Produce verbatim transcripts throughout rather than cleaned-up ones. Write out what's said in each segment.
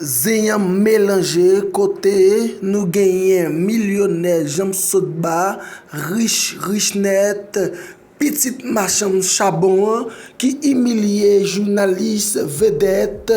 Zen an melanje kote nou genyen milyonè Janm Sotba, rich, rich nèt, pitit machann chabon an ki imilye jounalis vedèt,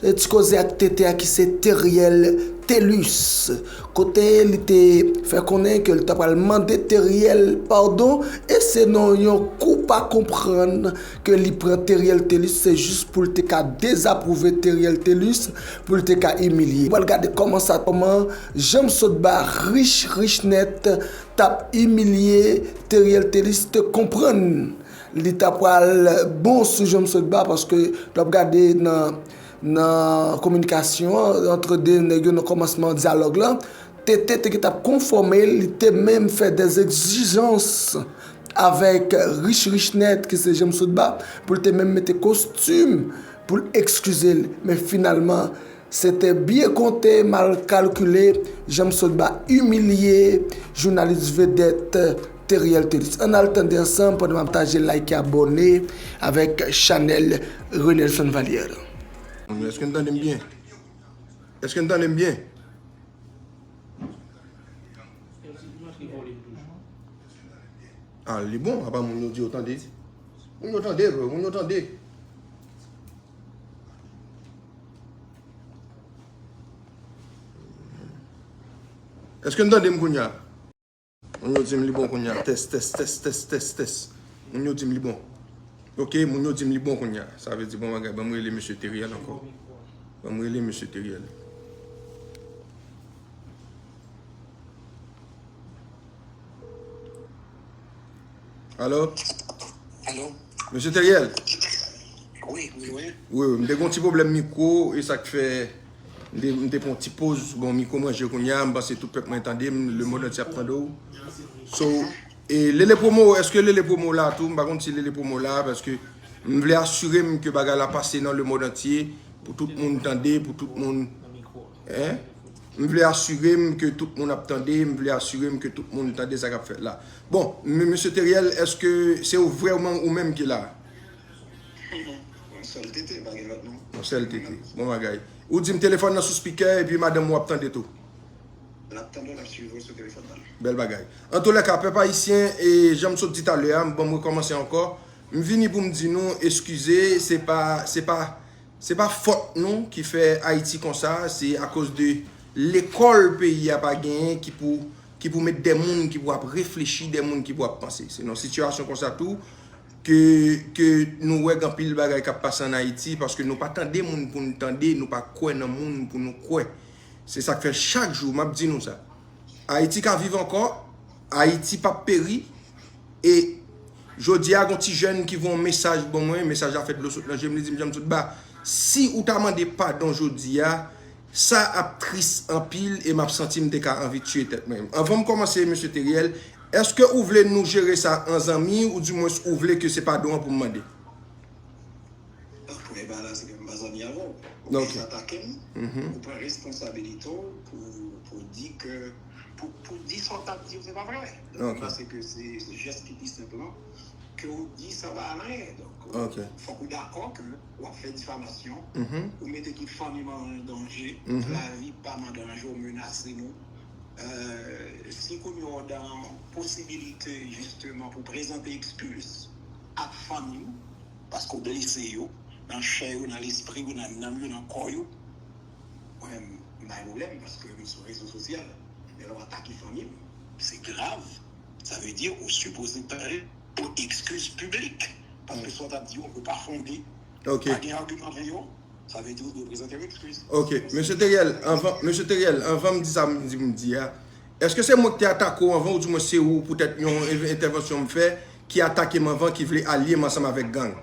eh, Ti Koze ak Tete a ki se Teriel Telus. Kote li te fè konnen ke li ta pral mande Teriel padon e se nan yon kou pa konprann ke li pran Teriel Telus, se jis pou l te ka dezapwouve Teriel Telus, pou l te ka imilye. Pral gade kòman sa, kòman Janm Sotba rich, rich nèt, t ap imilye Teriel Telus, te konprann li ta pral bon sou Janm Sotba, paske lè w ap gade nan, nan kominikasyon an, antre de nèg yo nan kòmansman dyalòg lan, Tete te gentan ap konfòme l, li te menm fè dè egzijans avèk rich, rich nèt ki se Janm Sotba, pou l te menm mete kostim pou l ekskize l. Men finalman, se te byen konte, mal kalkile, Janm Sotba imilye jounalis vedèt Teriel Telus. Ann al tande ansanm pandan m ap taje like e abòne avèk chanèl Renelson Valière. Èske n tande m byen? Èske n tande m byen? Ah, li bon, apa moun yo di yo tande. Moun yo tande, bro, moun yo tande. Èske n tande m kounye a? Moun yo di m li bon kounye a. Tès, tès, tès, tès, tès, tès. Moun yo di m li bon. Ok, moun yo di m li bon kounye a. Sa vle di bon bagay. Ban m rele mesye Teriel ankò. Ban m rele mesye Teriel. Alo? Alo? Mesye Teriel? Wi, wi, wi. Wi, wi, m te gen yon ti pwoblèm mikwo, e sa k fè m te, m te pran yon ti poz. Bon, mikwo m ranje kounye a, m panse tout pèp mwen tande m, lemonn antye ap tande w. So, e Lele Promo, èske Lele Promo la tou? M pa konn si Lele Promo la, paske m vle asire m ke bagay la pase nan lemonn antye, pou tout moun tande, pou tout moun, hein? M vle asire m ke tout moun ap tande, m vle asire m ke tout moun tande sa k ap fèt la. Bon, m-, mesye Teriel, èske se ou vrèman ou menm ki la? Yon sèl Tete, pa gen lòt non. Yon sèl Tete. Bon bagay. Ou di m telefòn nan sou spikè epi madanm ou ap tande tou. L ap tande w, l ap swiv ou sou telefòn nan. Bèl bagay. Antoulèka, pèp ayisyen, e jan m sot di talè a, m, bon, m rekòmanse ankò. M vini pou m di nou eskize, se pa, se pa, se pa fòt nou ki fè Ayiti konsa, se akoz de lekòl peyi a pa genyen ki pou, ki pou met de moun ki pou ap reflechi, de moun ki pou ap panse. Se nan sitiyasyon konsa tou ke, ke nou wè gen anpil bagay k ap pase ann Ayiti, paske nou pa tande moun pou n tande, nou pa kwè nan moun pou nou kwè. Se sa k fè chak jou m ap di nou sa. Ayiti ka viv ankò, Ayiti p ap peri, e jodi a, gon ti jèn ki voye yon mesaj ban mwen, mesaj la fè dlo sot nan je m, li di m, Janm Sotba, si ou ta mande padon jodi a, sa ap tris anpil e m ap santi m te ka anvi tiye tèt mwen. Anvan m kòmanse, mesye Teriel, èske ou vle nou jere sa an zanmi, oudimwens ou vle ke se padon an pou m mande? Premye bagay la, se ke m pa zanmi avè w. Ou jis atake m, ou pran responsabilite w pou, pou di ke, pou, pou di sa w t ap di yo, se pa vre. Donk, m panse ke se, se jès ki pi senp lan, ke w di sa pa anyen. Donk, fòk ou dakò ke w ap fè difamasyon, ou mete tout fanmi m an danje, lavi pa m an danje, w menase nou. Euh, si kounye a w dan posibilite, jisteman, pou prezante eskiz ak fanmi w, paske w blese yo, nan chè yo, nan lespri yo, nan nanm yo, nan kò yo. Mwen menm, m pa gen pwoblèm, paske m sou rezo sosyal. Men lè w atake fanmi m, se grav. Sa vle di ou sipoze pare pou ekskiz piblik. Paske sa w t ap di yo, yo pa fonde. Ok. Pa gen agiman avè yo. Sa vle di ou dwe prezante yon ekskiz. Ok, mesye Teriel, anvan, mesye Teriel, anvan m di sa m di pou m di a, èske se mwen ki te atake w anvan, oudimwens se ou, poutèt yon en-, entèvansyon m fè, ki atake m anvan, ki vle alye m ansanm avèk gang?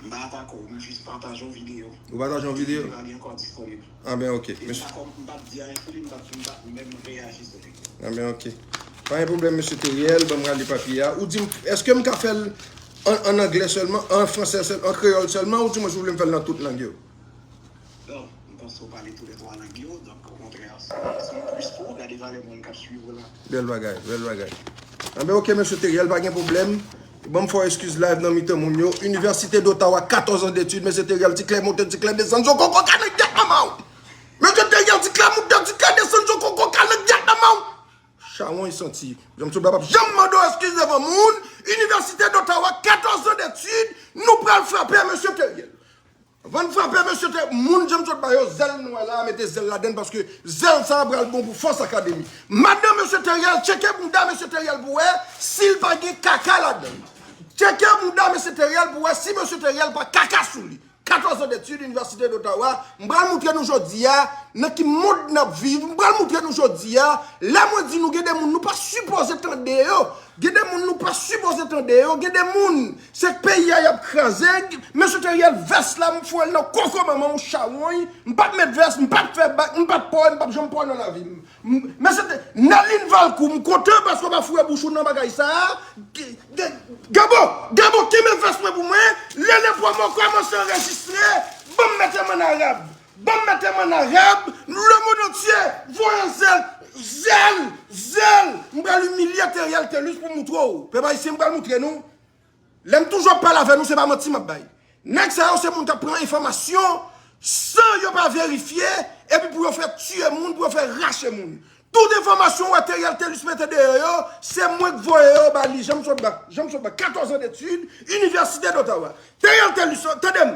M pa atake w, m jis pataje yon videyo. Ou pataje yon videyo? Videyo a li ankò disponib. Ah ben, ok. E m pa kòm, m p ap di anyen sou li, m p ap, m p ap menm reyaji sou li. Ah ben, ok. Pa gen pwoblèm, mesye Teriel, ban m rale papye a. Ou di m, èske m ka fè l an, an anglè sèlman, an fransè sèl, an kreyòl sèlman, oudimwens ou vle m fè l nan tout lang yo? Bon, m panse w pale tou lè twa lang yo, donk, okontrè, se, se yon plis pou ou, gade valè moun k ap swiv ou la. Bèl bagay, bèl bagay. Anben, ok, mesye Teriel, pa gen pwoblèm. Ban m fè w eskiz live nan mitan moun yo. Université d'Ottawa, quatorze ans d'études, mesye Teriel, ti klè monte, ti klè desann, zo koko kanèk gèt manman w! Mesye Teriel, ti kla moute, ti kla desann, yo koko kal nan gyèt nan men w. Chawony santi. Janm sot ba p ap janm mande w eskiz devan moun. Inivèsite d'Ottawa, katòz an detid, nou pral frape mesye Teriel. Anvan n frape mesye Teriel, moun Janm sot ba yo, zèl nou wè la, mete zèl ladann paske zèl sa a pral bon pou Fòs Akademi. Madan mesye Teriel, tcheke bouda mesye Teriel pou wè si l pa gen kaka ladann. Tcheke bouda mesye Teriel pou wè si mesye Teriel pa kaka sou li. Katòz an detid, Inivèsite d'Ottawa. M pral moutre nou jodi a nan ki mond n ap viv. M pral moutre nou jodi a. Lè mwen di nou gen de moun nou pa sipoze tande yo. Gen de moun nou pa sipoze tande yo. Gen de moun, se peyi a y ap kraze. Mesye Teriel, vès la, m foure l nan koko manman w chawony. M p ap met vès, m p ap fè bak, m p ap pòy, m p ap janm pòy nan lavi m. M- Men se te Nerline Valcourt, m kontan paske w pa foure bouch ou nan bagay sa a. G- G- Gabo, Gabo, kenbe vès mwen pou mwen. Lele Promo kòmanse anrejistre. Ban m mete m an arab. Ban m mete m an arab. Le monde entier, voye zèl, zèl, zèl. M pral imilye Teriel Thelus pou moutre w. Pèp ayisyen, m pral moutre nou. Lè m toujou ap pale avè nou, se pa manti m ap bay. Nèg sa yo se moun k ap pran enfòmasyon san yo pa verifye, epi pou yo fè tiye moun, pou yo fè rache moun. Tout enfòmasyon w wè Teriel Thelus mete deyò yo, se mwen k voye yo ba li. Janm sot ba, Janm sot ba, katòz an detid, Inivèsite d'Ottawa. Teriel Thelus, tande m.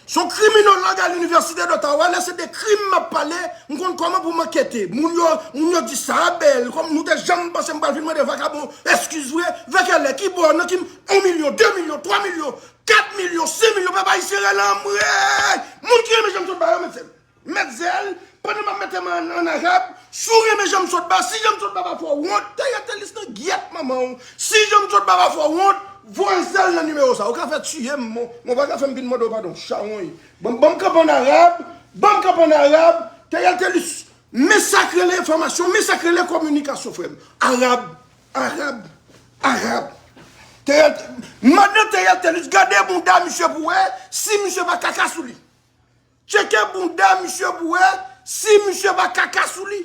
Se yon kriminològ a Linivèsite d'Ottawa, lè se de krim m ap pale, m konn kòman pou m ankete. Moun yo, moun yo di sa a bèl, kòm nou te janm panse m pral vin mande vakabon eskiz vre, vèkèlè, kibò, nan ki yon milyon, de milyon, twa milyon, kat milyon, senk milyon, pèp ayisyen rele anmwey! Moun ki renmen Janm sot ba yo, met zèl. Met zèl, pandan m ap mete m an, an arab, si w renmen Janm sot ba, si Janm sot ba pa fè w wont, Teriel Thelus nan gyèt manman w. Si Janm sot ba pa fè w wont, voye zèl nan nimewo sa. Ou ka fè tiye m, mon, mon pa ka fè m vin mande w padon. Chawony. Ban m, ban m kanpe an arab, ban m kanpe an arab. Teriel Thelus, men sa k rele enfòmasyon, men sa k rele kominikasyon, frè m. Arab, arab, arab. Teriel, madan Teriel Thelus, gade bounda misye pou wè si misye pa kaka sou li. Tcheke bounda misye pou wè si misye pa kaka sou li.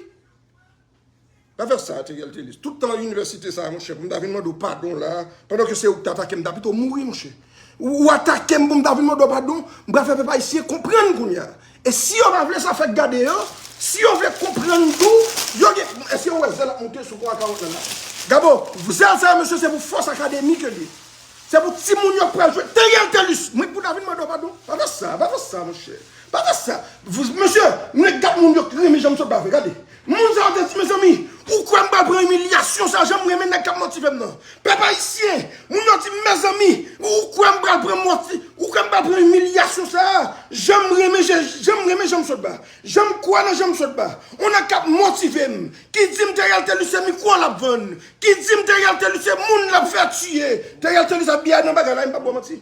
Pa fè sa, Teriel Thelus. Tout tan inivèsite sa a, monchè, pou m ta vin mande w padon la, pandan ke se ou k t atake m, m ta pito mouri, monchè. Ou, ou atake m pou m ta vin mande w padon, m pral fè pèp ayisyen konprann kounye a. E si yo pa vle sa fèk gade yo, si yo vle konprann tou, yo gen, èske w wè zèl ap moute sou kò a kawòt lan la? Gabo, zèl sa a, mesye, se pou Fòs Akademi ke l ye. Se pou timoun yo k pral jwe. Teriel Thelus, mwen k pou ta vin mande w padon. Pa fè sa, pa fè sa, monchè. Pa fè sa. Mesye, nèg gad moun yo k renmen Janm sot ba vre, gade. Moun sa yo te di, mezanmi, ou kwè m pral pran imilyasyon sa a, jan m renmen nèg k ap motive m nan. Pèp ayisyen, moun yo di, mezanmi, ou kwè m pral pran moti, ou kwè m pral pran imilyasyon sa a, jan m renmen, jan m renmen Janm sot ba. Jan m kwè nan Janm sot ba. On nèg k ap motive m, ki di m Teriel Thelus se mikwo l ap vann. Ki di m Teriel Thelus se moun l ap fè tiye. Teriel Thelus ap biyay nan bagay la, m p ap ba w manti.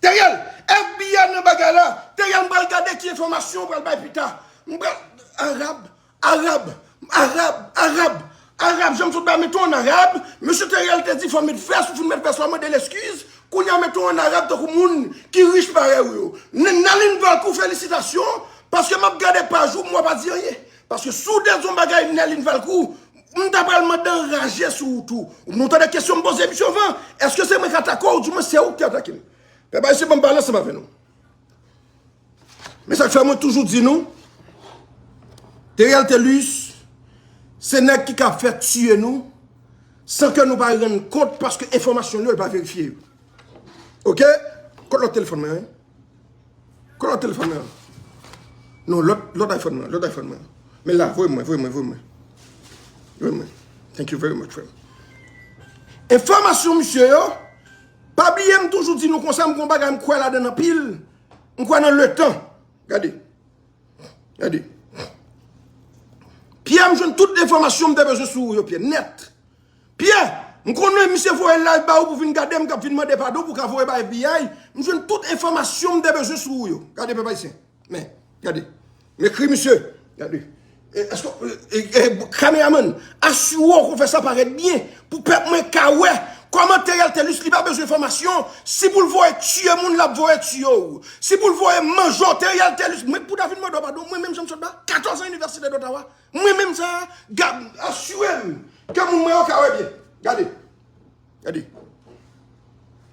Teriel, F B I nan bagay la. Teriel, m pral gade ki enfòmasyon w pral bay pita. M pral, arab, arab, arab, arab, arab, Janm sot ba mete w an arab. Mesye Teriel te di fò w met vès, ou fin met vès la, w mande l eskiz. Kounye a mete w an arab tankou moun ki rich parèy ou yo. N- Nerline Valcourt, felisitasyon, paske m ap gade paj ou, m wè w pa di anyen. Paske si w te di yon bagay Nerline Valcourt, m ta pral mande anraje sou ou tou. Nou tande kesyon m poze misye anvan. Èske se mwen k atake w, oudimwen se ou ki te atake m? Pèp ayisyen, ban m pale ansanm avè nou. Men sa k fè mwen toujou di nou, Teriel Thelus, se nèg ki ka fè tiye nou, san ke nou pa rann kont, paske enfòmasyon l yo, li pa verifye yo. Oke? Kot lòt telefòn mwen an? Kot lòt telefòn mwen an? Non, lòt, lòt iPhone mwen, lòt iPhone mwen. Men la, voye mwen, voye mwen, voye mwen. Voye mwen. Thank you very much, frè m. Enfòmasyon misye yo, pa bliye m toujou di nou konsa, m gon bagay m kwè ladan l anpil. M kwè nan letan. Gade. Gade. Pyè, m jwenn tout enfòmasyon m te bezwen sou ou yo, Pyè, nèt. Pyè, m konnen misye voye live ba ou pou vin gade m, k ap vin mande padon, pou ka voye ba F B I. M jwenn tout enfòmasyon m te bezwen sou ou yo. Gade, pèp ayisyen. Men, gade. M ekri misye. Gade. E, èske, e, e, e, kameramann, asire w ke w fè sa parèt byen, pou pèp mwen ka wè kòman Teriel Thelus li pa bezwen enfòmasyon, si pou l voye tiye moun, l ap voye tiye w. Si pou l voye manje w, Teriel Thelus, mwen k pou ta vin mande w padon, mwen menm Janm sot ba, katòz an Inivèsite d'Ottawa, mwen menm sa, gad, asire m ke moun mwen yo ka wè byen. Gade. Gade.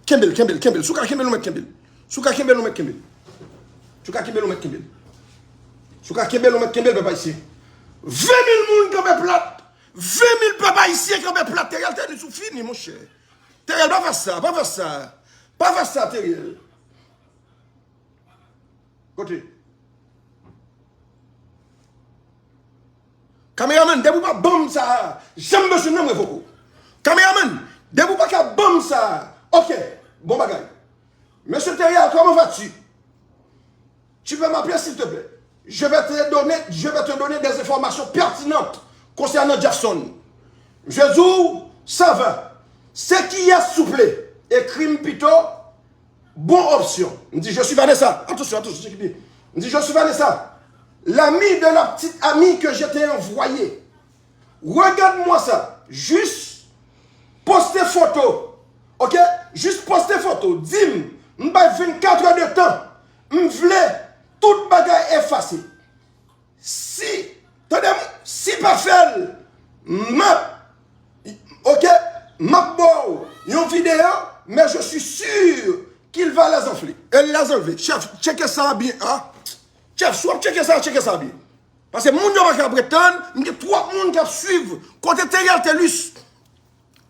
Kenbe l, kenbe l, kenbe l. Si w ka kenbe l, ou mèt kenbe l. Si w ka kenbe l, ou mèt kenbe l. Si w ka kenbe l, ou mèt kenbe l. Si w ka kenbe l, ou mèt kenbe l, pèp ayisyen. Ven mil moun kanpe plat. Ven mil pèp ayisyen kanpe plat. Teriel Thelus, ou fini, monchè. Teriel, pa fè sa, pa fè sa. Pa fè sa, Teriel. Kote? Kameramann, depi w pa ban m sa, jan m bezwen nan m revoke w. Kameramann, depi w pa ka ban m sa, ok, bon bagay. Monsieur Teriel, comment vas-tu? Tu peux m'appeler, s'il te plaît. Je vais te donner, je vais te donner des informations pertinentes concernant Jefferson. Je dis, ça va. C'est qui est, s'il vous plaît? Écris-moi plutôt. Bon option. M di, je suis Vanessa. Attention, attention, check it. M di, je suis Vanessa. L'ami de la petite amie que je t'ai envoyé. Regarde-moi ça. Juste poste foto. Ok? Juste poste foto. Di m, m bay vennkat è de tan. M vle tout bagay efase. Si, tande m, si pa fè l, m ap, ok, m ap ba w yon videyo, men je suis sûr qu'il va les enfler. El les enlever. Chèf, tcheke sa byen, a. Chèf, si w ap tcheke sa, tcheke sa byen. Paske moun yo pa ka pretann, m gen twòp moun k ap swiv. Kote Teriel Thelus?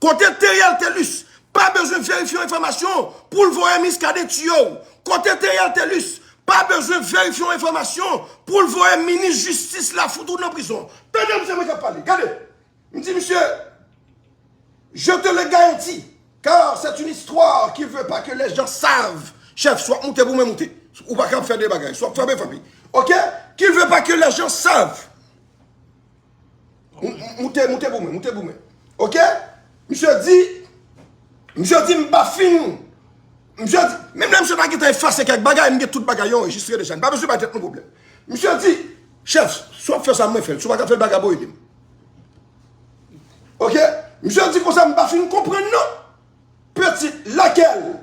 Kote Teriel Thelus? Pa bezwen verifye yon enfòmasyon pou l voye Muscadin tiye w. Kote Teriel Thelus? Pa bezwen verifye yon enfòmasyon pou l voye minis jistis la fout ou nan prizon. Tande m, se mwen k ap pale. Gade. M di, misye, je te le garantis, car c'est une histoire qu'il veut pas que les gens savent. Chèf, si w ap moute pou mwen, moute. Ou pa ka ap fè de bagay. Si w ap frape, frape. Ok? Qu'il veut pas que les gens savent. M- m- Moute, moute pou mwen, moute pou mwen. Ok? Misye di, misye di m pa fin. Misye di, menm lè misye ta gentan efase kèk bagay, m gen tout bagay yo anrejistre deja. M pa bezwen bay tèt nou pwoblèm. Misye di, chèf, si w ap fè sa, mwen fè l. Si w pa ka fè l, bagay bo ede m. Ok? Misye di konsa, m pa fin konprann non. Petit, laquelle?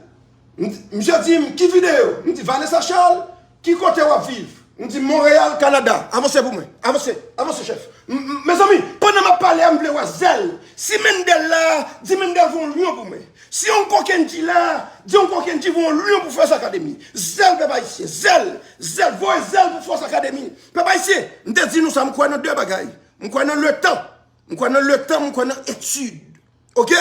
M di- Misye di m, ki videyo? M di, Vanessa Charles, ki kote w ap viv? M di, Montréal, Canada. Avanse pou mwen. Avanse. Avanse, chèf. M- m- Mezanmi, pandan m ap pale a, m vle wè zèl. Si Mendel la, di Mendel voye yon lyon pou mwen. Si yon kokenn di la, di yon kokenn di voye yon lyon pou Force Academy. Zèl, pèp ayisyen. Zèl. Zèl. Voye zèl pou Force Academy. Pèp ayisyen, m te di nou sa, m kwè nan de bagay. M kwè nan letan. M kwè nan letan, m kwè nan etid. Ok?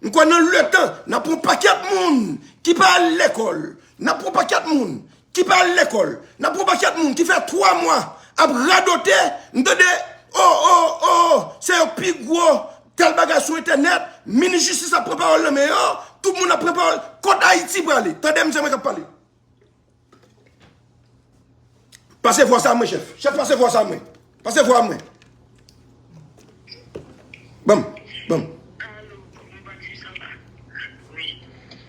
M kwè nan letan, n ap pran pakèt moun ki pa al lekòl. N ap pran pakèt moun ki pa al lekòl. N ap pran pakèt moun ki fè twa mwa ap radote, m tande, o, o, o, se yo pi gwo tèl bagay sou entènèt, minis jistis ap pran pawòl nan men yo, tout moun ap pran pawòl. Kot Ayiti prale? Tande m, se mwen k ap pale. Pase vwa sa mwen, chèf. Chèf, pase vwa sa mwen. Pase vwa mwen. Banm, banm. Alo, kòman w ap di sa va? Wi.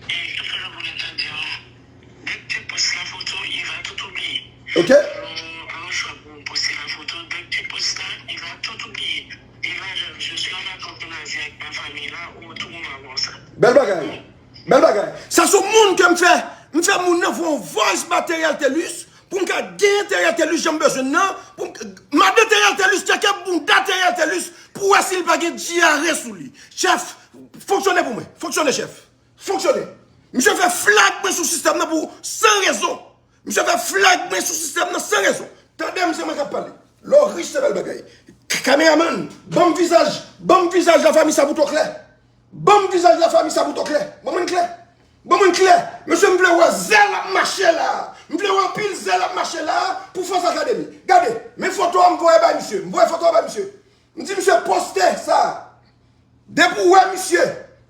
E, tout sa nou vle tande an. Dès que tu postes la photo, il va tout oublier. Ok. Alò, alò, chwa pou w poste la photo. Dès que tu postes ça, il va tout oublier. Il va, je, je suis en vacances en Asie avec ma famille là, au retour on va voir ça. Bèl bagay. Bèl bagay. Sa se yon moun ke m fè, m fè moun nan voye yon voice ba Teriel Thelus, pou m ka genyen Teriel Thelus jan m bezwen l nan, pou m, madan Teriel Thelus, tcheke bounda Teriel Thelus, pou wè si l pa gen dyare sou li. Chèf, fonksyone pou mwen. Fonksyone, chèf. Fonksyone. Misye fè flag mwen sou sistèm nan pou san rezon. Misye fè flag mwen sou sistèm nan san rezon. Tande m, se mwen k ap pale. Lè w rich, se bèl bagay. K- Kameramann, ban m vizaj, ban m vizaj lafanmi Sabuto klè. Ban m vizaj lafanmi Sabuto klè. Ban mwen l klè. Ban mwen l klè. Mesye, m vle wè zèl ap mache la. M vle wè anpil zèl ap mache la pou Force Academy. Gade, men foto a m voye bay misye. M voye foto a bay misye. M di misye poste sa. Depi w wè misye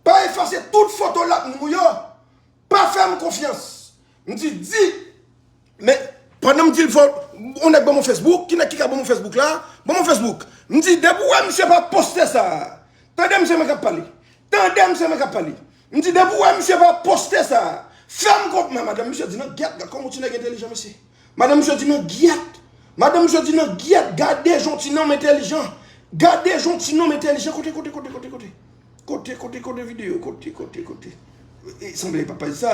pa efase tout foto l ap nou yo, pa fè m konfyans. M di, di, men pandan m di l fò, yon nèg ban m yon Facebook, ki nèg ki ka ban m yon Facebook la? Ban m yon Facebook. M di, depi w wè misye pa poste sa, tande m, se mwen k ap pale. Tande m, se mwen k ap pale. M di, depi w wè misye pa poste sa, fè m konprann, madanm misye di nan gyèt, gad kòman yon ti nèg entèlijan, mesye. Madanm misye di nan gyèt. Madanm misye di nan gyèt, gade jan yon ti nonm entèlijan. Gade jan yon ti nonm entèlijan, kote, kote, kote, kote, kote. Kote, kote, kote videyo, kote, kote, kote. E, sanble papa sa,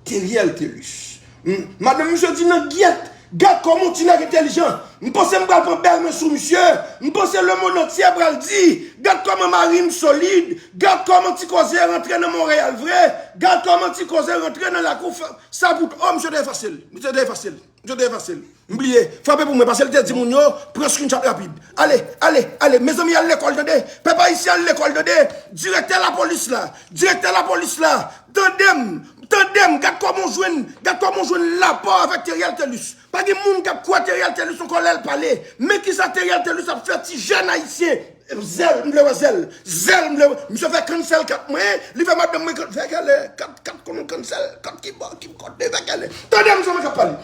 Teriel Thelus. M- Madanm misye di nan gyèt, gad kòman yon ti nèg entèlijan. M panse m pral pran bèl mwen sou misye. M panse lemonn antye pral di, gad kòman mari m solid. Gad kòman ti koze rantre nan Monreyal vre. Gad kòman ti koze rantre nan lakou Sa pou, oh, misye te efase l. Misye te efase l. Misye te efase l. M bliye. Frape pou mwen, paske l te di moun yo, pran screenshot rapid. Ale, ale, ale. Mezanmi, al lekòl, tande. Pèp ayisyen, al lekòl, tande. Direktè lapolis la. Direktè lapolis la. Tande m. Tande m. Gad kòman w jwenn, gad kòman w jwenn lapò avèk Theriel Thelus. Pa gen moun k ap kwè Theriel Thelus ankò lè l pale. Men kisa Theriel Thelus ap fè ti jèn ayisyen. Zèl, m vle wè zèl. Zèl, m vle wè. Misye fè cancel kat mwen. Li fè madanm mwen can-, fè kèlè. Kat, kat konn cancel. Kat ki bò, ki kote, fè kèlè. Tande m, sa mwen k ap pale.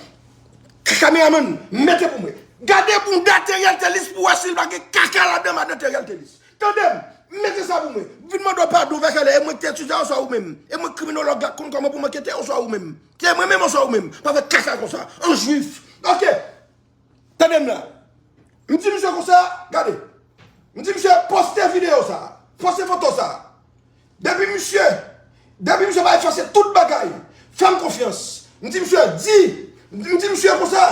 Kameramann, mete pou mwen. Gade bounda Theriel Thelus pou wè si l pa gen kaka ladan madan Theriel Thelus. Tande m, mete sa pou mwen. Vin mande w padon, fè kèlè. E mwen ki te etidyan oswa ou menm? E mwen kriminològ la k konn kòman pou m ankete oswa ou menm? Se mwen menm oswa ou menm? Pa fè kaka konsa. An jwif. Ok. Tande m la. M di misye konsa, gade. M di misye poste videyo sa, poste foto sa. Depi misye, depi misye pa efase tout bagay, fè m konfyans. M di misye, di, m di misye konsa,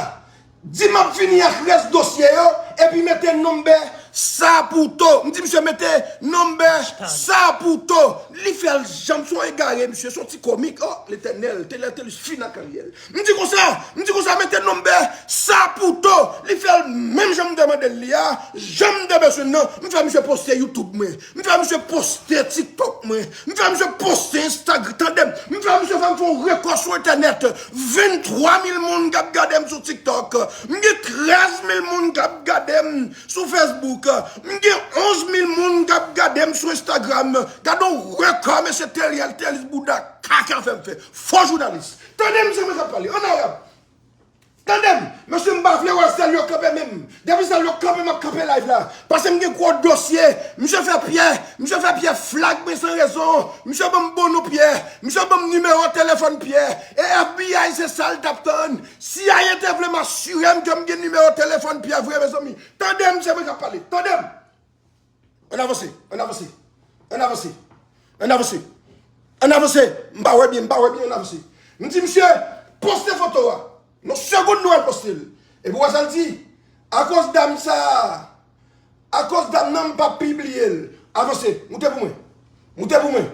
di m ap vini ak rès dosye yo, epi mete nonbè Saputo. M di misye mete nonbè Saputo. Li fè l janm, se yon egare, misye, se yon ti komik. Oh, Letènèl, Theriel Thelus fin ak karyè l. M di konsa, m di konsa, mete nonbè Saputo. Li fè l menm jan m te mande l li a, jan m te bezwen l nan. M fè misye poste YouTube mwen. M fè misye poste TikTok mwen. M fè misye poste Instagram. Tande m. M fè misye fè m fè yon rekò sou entènèt. Venntwa mil moun k ap gade m sou TikTok. M gen trèz mil moun k ap gade m sou Facebook. M gen onz mil moun k ap gade m sou Instagram. Gade yon rekò, mesye, Theriel Thelus, bouda kaka fè m fè. Fo jounalis. Tande m, se mwen k ap pale. An arab. Tande m, mesye, m pa vle wè zèl yo kanpe menm. Depi zèl yo kanpe, m ap kanpe live la. Paske m gen gwo dosye. Misye fè Pyè, misye fè Pyè flag mwen san rezon. Misye ban m bon non Pyè. Misye ban m nimewo telefòn Pyè. E FBI se sa l t ap tann. CIA te vle m asire m ke m gen nimewo telefòn Pyè vre, mezanmi. Tande m, se mwen k ap pale. Tande m. Ann avanse, ann avanse, ann avanse, ann avanse, ann avanse. M pa wè byen, m pa wè byen, ann avanse. M di misye, poste foto a. Nan segonn nou al poste l. Epi w wè sa l di, akoz dam sa a, akoz dam nan m p ap pibliye l. Avanse, moute pou mwen. Moute pou mwen.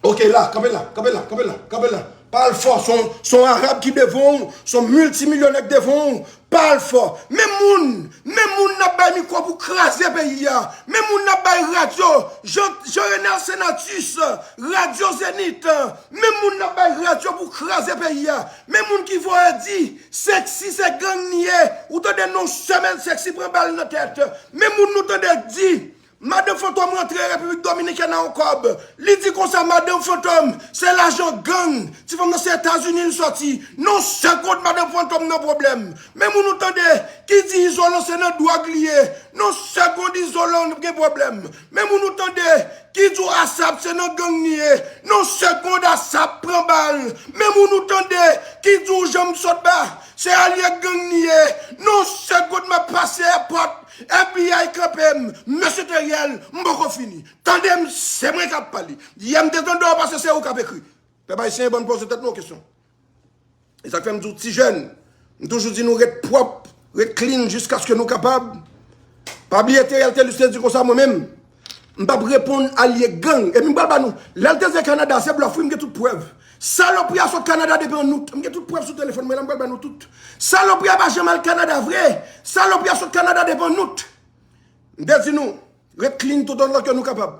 Ok, la, kanpe la, kanpe la, kanpe la, kanpe la. Pa al fò, se yon, se yon Arab ki devan w, se yon miltimilyonè k devan w, pa al fò. Men moun, men moun n ap bay mikwo pou kraze peyi a. Men moun n ap bay radyo, Jean, Jean Renel Senatus, radyo Zenith. Men moun n ap bay radyo pou kraze peyi a. Men moun ki voye di, Sexy se gang li ye. Ou tande non semèn Sexy pran bal nan tèt. Men moun nou tande di, Madan Fantom rantre Repiblik Dominikèn a yon kòb. Li di konsa, Madan Fantom, se lajan gang. Ti fanm nan se Etazini l sòti. Non, segonn, Madan Fantom nan pwoblèm. Men moun nou tande ki di Izolan se nan dwòg li ye. Non, segonn, Izolan gen pwoblèm. Men moun nou tande ki di w Asap se nan gang li ye. Non, segonn, Asap pran bal. Men moun nou tande ki di w Janm Sotba se alye gang li ye. Non, segonn, m ap pase èpòt. FBI kanpe m. Mesye Theriel, m poko fini. Tande m, se mwen k ap pale. Yè m te tande w paske se ou k ap ekri. Pèp ayisyen, bann poze tèt nou yon kesyon. E sa k fè m di w ti jèn, m toujou di nou ret pwòp, ret clean jiskaske nou kapab. Pa bliye Theriel Thelus te di konsa mwen menm, m p ap reponn alye gang. Epi m pral ba nou, lè l te di Kanada se blòf wi, m gen tout prèv. Salopri a sot Kanada depi an out. M gen tout prèv sou telefòn mwen la, m pral ba nou tout. Salopri a pa janm al Kanada vre. Salopri a sot Kanada depi an out. M te di nou, ret clean toutotan ke nou kapab.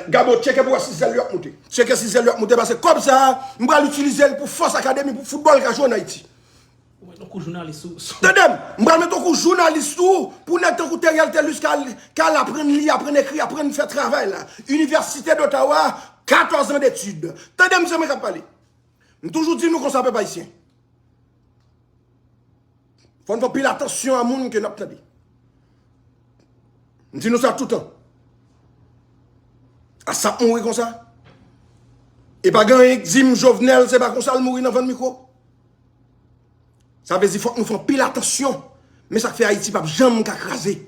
Gabo, tcheke pou wè si zèl yo ap moute. Tcheke si zèl yo ap moute, paske kòb sa a, m pral itilize l pou Fòs Akademi, pou foutbòl ka jwe an Ayiti. Ou mete yon kou jounalis sou, sou... Tande m, m pral mete yon kou jounalis sou ou, pou nèg tankou Theriel Thelus k al, k al aprann li, aprann ekri, aprann fè travay la. Université d'Ottawa, katòz an detid. Tande m, se mwen k ap pale. M toujou di nou konsa, pèp ayisyen. Fò n fè anpil atansyon a moun ke n ap tande. M di nou sa toutan. Asap mouri konsa. E pa gen anyen k di m Jovenel, se pa konsa l mouri nan vann mikwo. Sa vle di fòk nou fè anpil atansyon. Men sa k fè Ayiti p ap janm ka kraze.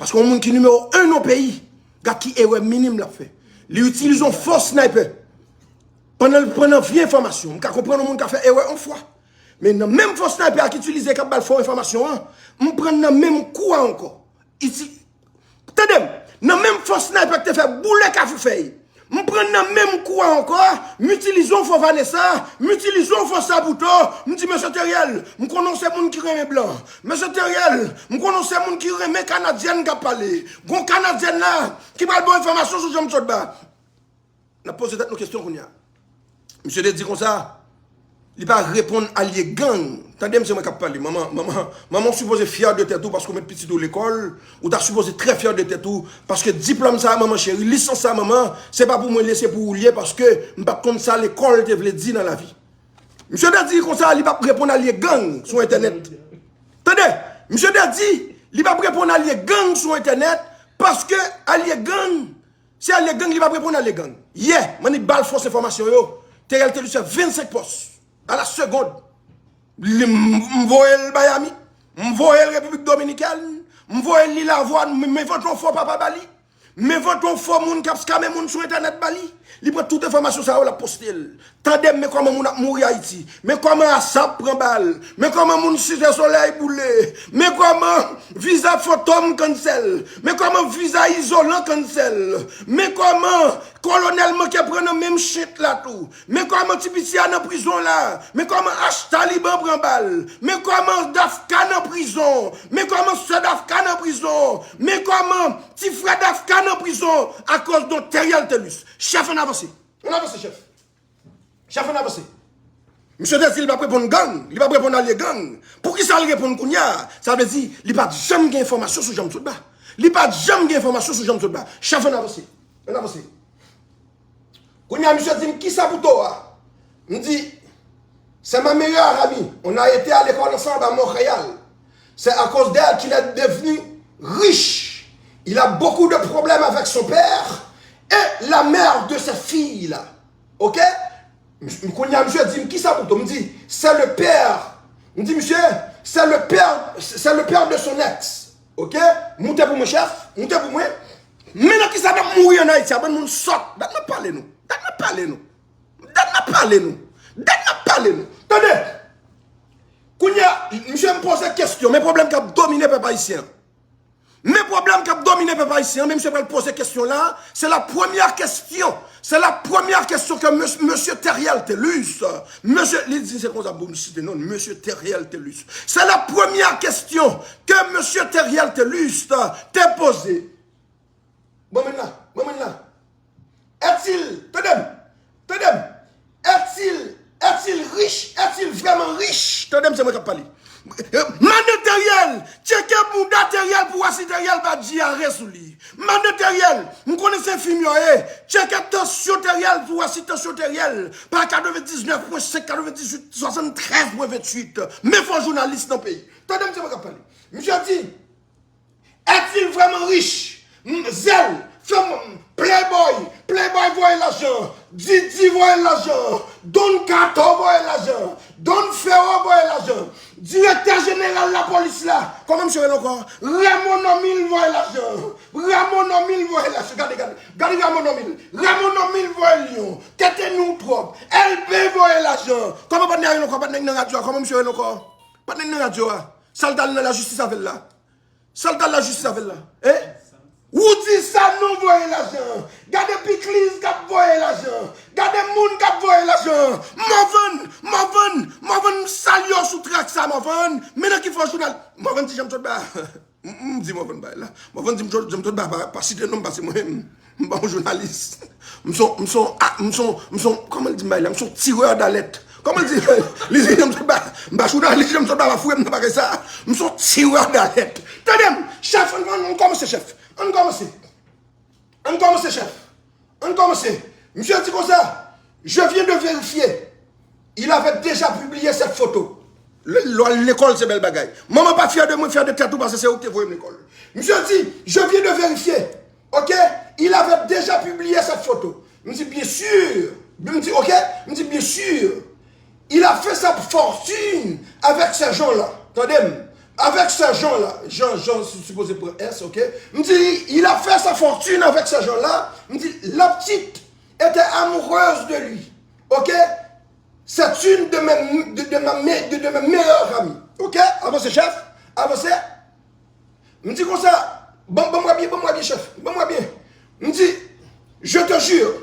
Paske yon moun ki nimewo en nan peyi, gad ki erè minim l ap fè. Li itilize yon fo sniper. Pandan, pandan vye enfòmasyon, m ka konprann yon moun ka fè erè yon fwa. Men nan menm fo sniper a k itilize k ap ba l fo enfòmasyon an, m pran nan menm kou a ankò. Iti-, tande m, nan menm fo sniper k te fè boule Kafou Fèy, M pran nan menm kou a ankò, m itilize yon fo Vanessa, m itilize yon fo Sabuto, m di, "Mesye Teriel, m konnen w se moun ki renmen blan. Mesye Teriel, m konnen w se moun ki renmen Kanadyèn k ap pale. Gon Kanadyèn la ki pral ba w enfòmasyon sou Janm Sotba." N ap poze tèt nou kesyon kounye a. Misye te di konsa, li pa reponn alye gang. Tande m, se mwen k ap pale. Manman, manman, manman, w sipoze fyè de tèt ou paske w met pitit ou lekòl. Ou ta sipoze trè fyè de tèt ou paske diplòm sa a, manman cheri, lisans sa a, manman, se pa pou mwen li ye, se pou ou li ye paske m pa t konn sa lekòl te vle di nan lavi. Misye te di konsa, li p ap reponn alye gang sou entènèt. Tande, misye te di, li p ap reponn alye gang sou entènèt paske alye gang, se alye gang, li p ap reponn alye gang. Yè, m annik ba l fos enfòmasyon yo. Teriel Telus fè vennsenk pòs a la segond. Li, m, m voye l Miami. M voye l Repiblik Dominikèn. M voye l Lilavwa. M, m envante yon fo papa ba li. M envante yon fo moun k ap skame moun sou entènèt ba li. Li pran tout enfòmasyon sa yo, l ap poste l. Tande m, men kòman moun ap mouri Ayiti. Men kòman Asap pran bal. Men kòman moun Site Solèy boule. Men kòman viza Fantom cancel. Men kòman viza Izolan cancel. Men kòman Kolonèl manke pran nan menm shit la tou. Men kòman ti piti a nan prizon la. Men kòman H Taliban pran bal. Men kòman Dafka nan prizon. Men kòman sè Dafka nan prizon. Men kòman ti frè Dafka nan prizon akoz de Teriel Telus. Chèf, ann avanse. Ann avanse, chèf. Chèf, ann avanse. Misye te di li p ap reponn gang, li p ap reponn alye gang. Poukisa l reponn kounye a? Sa vle di li pa t janm gen enfòmasyon sou Janm Sotba. Li pa t janm gen enfòmasyon sou Janm Sotba. Chèf, ann avanse. Ann avanse. Kounye a, misye di m, "Kisa pou to a?" M di, "C'est ma meilleure amie. On a été à l'école ensemble à Montréal. C'est à cause d'elle qu'il est devenu riche. Il a beaucoup de problèmes avec son père et la mère de ses filles là." Ok? M, kounye a, misye di m, "Kisa pou to?" M di, "C'est le père." M di, "Misye, c'est le père, c'est le père de son ex." Ok? Moute pou mwen, chèf. Moute pou mwen. Men nan kisa n ap mouri ann Ayiti a, bann moun sòt. Dat n ap pale nou. Dat n ap pale nou. Dat n ap pale nou. Dat n ap pale nou. Tande. Kounye a, misye m poze kesyon. Men pwoblèm k ap domine pèp ayisyen an. Men pwoblèm k ap domine pèp ayisyen an, men misye pral poze kesyon la, se la premyè kesyon, se la premyè kesyon ke mes-, mesye Teriel Telus, mesye, li di se konsa pou m site non, mesye Teriel Telus. Se la premyè kesyon ke mesye Teriel Telus te poze. Bon, men la, bon, men la. Est-il, tande m, tande m, est-il, est-il riche, est-il vraiment riche? Tande m, se mwen k ap pale. Mande Teriel, tcheke bouda Teriel pou wè si Teriel pa G R A sou li. Mande Teriel, m konnen se fim yo ye, tcheke tansyon Teriel pou wè si tansyon Teriel pa katrevendiznèf pwen senk, katrevendizuit, swasanntrèz pwen venntuit. Men fo jounalis nan peyi. Tande m, se mwen k ap pale. Misye di, Est-il vraiment riche? M, Zèl, fè m, Playboy, Playboy voye lajan, Didi voye lajan, Don Kato voye lajan, Don Fero voye lajan, direktè jeneral lapolis la, kòman misye rele ankò? Raymond Omil voye lajan, Raymond Omil voye lajan, gade, gade, gade Raymond Omil, Raymond Omil voye Lyon, tete nou twòp, L B voye lajan, kòman patnè a rele ankò, patnè k nan radyo a, kòman misye rele ankò? Patnè k nan radyo a, sa l t al nan lajistis avè l la? Sa l t al lajistis avè l la? Hein? Roody Sanon voye lajan. Gade Pikliz k ap voye lajan. Gade moun k ap voye lajan. Morvan, Morvan, Morvan, m salye w sou trak sa, Morvan. Men nan ki fò jounal. Morvan di Janm Sotba. M, m di Morvan bay la. Morvan di m Janm Sotba pa, pa site non m pase mwen menm. M pa yon jounalis. M son, m son, a, m son, m son, kòman l di m bay la? M son tireur d'alerte. Kòman l di? Li di, m pa, m pa jounalis, m pa fouye m nan bagay sa. M son tireur d'alerte. Tande m, chèf, ann, ann, ann kòmanse, chèf. Ann kòmanse. Ann kòmanse, chèf. Ann kòmanse. Misye di konsa, je viens de vérifier. Il avait déjà publié cette photo. Lè, lè w al lekòl, se bèl bagay. Manman pa fyè de mwen, fyè de tèt ou, paske se ou ki te voye m lekòl. Misye di, je viens de vérifier. Ok? Il avait déjà publié cette photo. M di, bien sûr. M di, ok? M di, bien sûr. Il a fait sa fortune avec ces gens-là. Tande m. Avec ces gens-là. Jan, Jan sipoze pran S, ok? M di, il a fait sa fortune avec ces gens-là. M di, la petite était amoureuse de lui. Ok? C'est une de mes, de, de ma me-, de, de mes meilleures amies. Ok? Avanse, chèf. Avanse. M di konsa, ban, ban m wè byen, ban m wè byen, chèf. Ban m wè byen. M di, je te jure,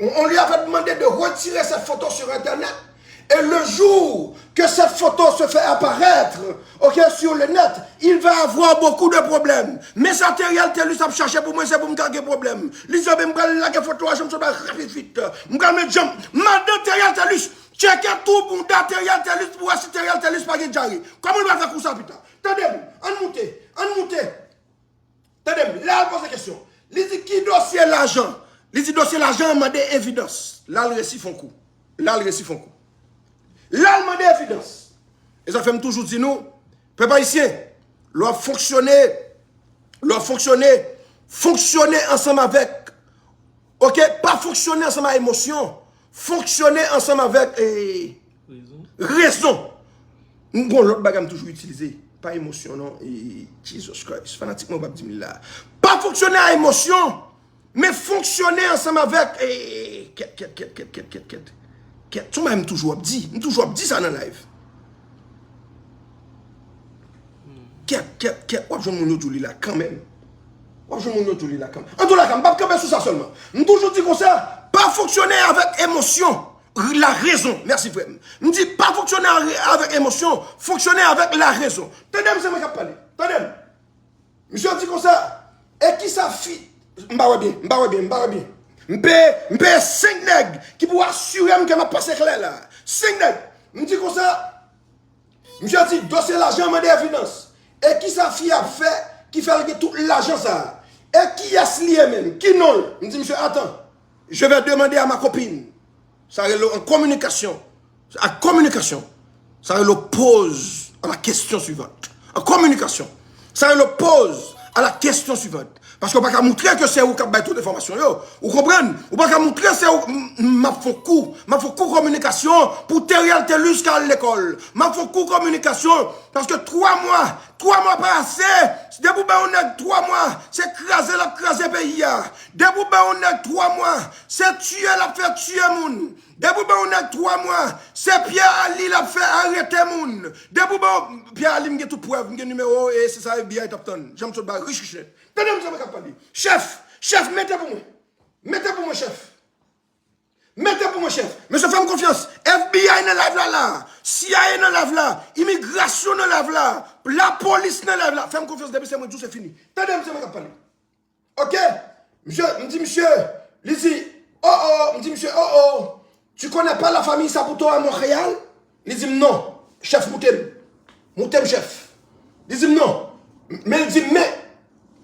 On, on lui avait demandé de retirer cette photo sur Internet. Et le jour que cette photo se fait apparaître, ok, sur le net, il va avoir beaucoup de problèmes. Men sa Teriel Telus ap chache pou mwen, se pou m ka gen pwoblèm. Li di, "Ebyen, m pral lage foto a, Jean Sodra, rapid vit. M pral met Jean, madan Teriel Telus, tcheke tou bounda Teriel Telus pou wè si Teriel Telus pa gen dyare." Kòman l pral fè kou sa pita? Tande m, ann moute, ann moute. Tande m, la l poze kesyon. Li di, "Ki dosye lajan?" Li di, "Dosye lajan an mande evidans." La l resi fon kou. La l resi fon kou. La l mande evidans. E sa fè m toujou di nou, pèp ayisyen, lè w ap fonksyone, lè w ap fonksyone, fonksyone ansanm avèk, ok, pa fonksyone ansanm ak emosyon, fonksyone ansanm avèk, eh, rezon. M gon lòt bagay m toujou itilize. Pa emosyon non. E, Jesus Christ. Fanatik mwen w p ap di m li la. Pa fonksyone a emosyon, men fonksyone ansanm avèk, e, kèt, kèt, kèt, kèt, kèt, kèt, kèt. Kèt, se yon bagay m toujou ap di. M toujou ap di sa nan live. Kèt, kèt, kèt. W ap jwenn moun yo di w li la kanmenm. W ap jwenn moun yo di w li la kanmenm. Antouka, m p ap kanpe sou sa sèlman. M toujou di konsa, pa fonksyone avèk emosyon. La rezon. Mèsi, frè m. M di, pa fonksyone avè-, avèk emosyon, fonksyone avèk la rezon. Tande m, se mwen k ap pale. Tande m. Misye di konsa, e kisa fi, m pa wè byen, m pa wè byen, m pa wè byen. M peye, m peye senk nèg ki pou asire m ke m ap pase klè la. Senk nèg. M di konsa, Misye di, dosye lajan an mande evidans. E kisa fi a ap fè ki fè l gen tout lajan sa a? E kiyès li ye menm? Ki non l? M di misye, attends, je vais demander à ma copine. Sa rele an kominikasyon. Ak kominikasyon. Sa rele pose à la question suivante. An kominikasyon. Sa rele pose à la question suivante. Paske w pa ka moutre ke se ou k ap bay tout enfòmasyon yo. Ou konprann? Ou pa ka moutre se ou. M, m ap fè kou. M ap fè kou kominikasyon pou Teriel Telus ka al lekòl. M ap fè kou kominikasyon. Paske twa mwa, twa mwa pa ase. Depi w bay yon nèg twa mwa, se kraze l ap kraze peyi a. Depi w bay yon nèg twa mwa, se tiye l ap fè tiye moun. Depi w bay yon nèg twa mwa, se pyè a li l ap fè arete moun. Depi w bay yon, pyè a li, m gen tout prèv, m gen nimewo, e se sa FBI t ap tann. Jan m sot ba rich rich nèt. Tande m sa mwen k ap pale. Chèf, chèf, mete pou mwen. Mete pou mwen, chèf. Mete pou mwen, chèf. Mesye, fè m konfyans. FBI nan live la, la. CIA nan live la. Imigrasyon nan live la. Lapolis nan live la. Fè m konfyans, depi se mwen di w, se fini. Tande m, se mwen k ap pale. Ok? Misye, m di misye, li di, oh oh, m di misye, oh oh, tu connais pas la famille Saputo à Montréal? Li di m non, chèf, moute m. Moute m, chèf. Li di m non. Men li di m, men,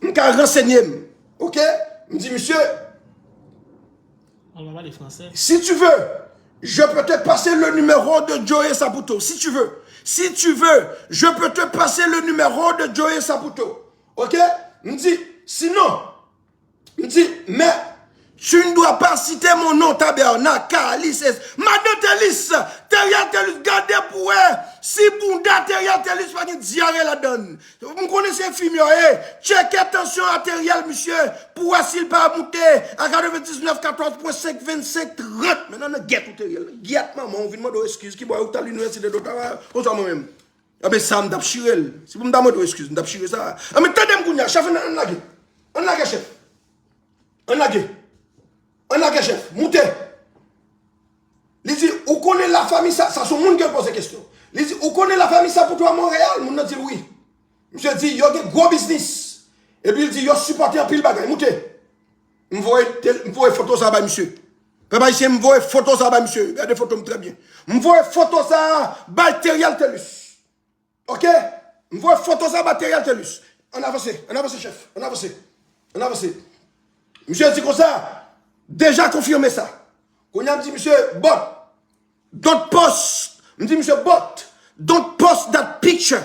m ka ransenye m. Ok? M di misye, si tu veux, je peux te passer le numéro de Joey Saputo. Si tu veux. Si tu veux, je peux te passer le numéro de Joey Saputo. Ok? M di, sinon, m di, mais tu ne dois pas citer mon nom, Taberna, Kalis, Madan Telis, Teriel Telus, gade pou wè si bounda Teriel Telus pa gen dyare ladann. M konnen se enfimyè w ye. Tcheke tansyon a Teriel, misye, pou wè si l pa moute a katrevendiznèf, katòz pwen senk, vennsenk, trant. Men nan, nan gyèt ou, Teriel. Gyèt manman w, vin mande w eskiz. Ki bò ou t al inivèsite Ottawa, konsa mwen menm. Anben sa, m t ap chire l. Si pou m ta mande w eskiz, m t ap chire sa. Anben tande m kounye a, chèf, ann, ann lage. Ann lage, chèf. Ann lage. Ann lage, chèf. Moute. Li di, ou konnen lafanmi sa, sa se yon moun ke l poze kesyon. Li di, ou konnen lafanmi Saputo a Monreyal? Moun nan di l wi. Misye di, yo gen gwo biznis. Epi l di, yo sipòte anpil bagay. Moute. M voye tel-, m voye foto sa bay misye. Pèp ayisyen, m voye foto sa bay misye. Gade foto m trè byen. M voye foto sa bay Teriel Telus. Ok? M voye foto sa bay Teriel Telus. Ann avanse, ann avanse, chèf. Ann avanse. Ann avanse. Misye di konsa, deja konfime sa. Kounye a m di misye, but, don't post. M di misye, but, don't post that picture,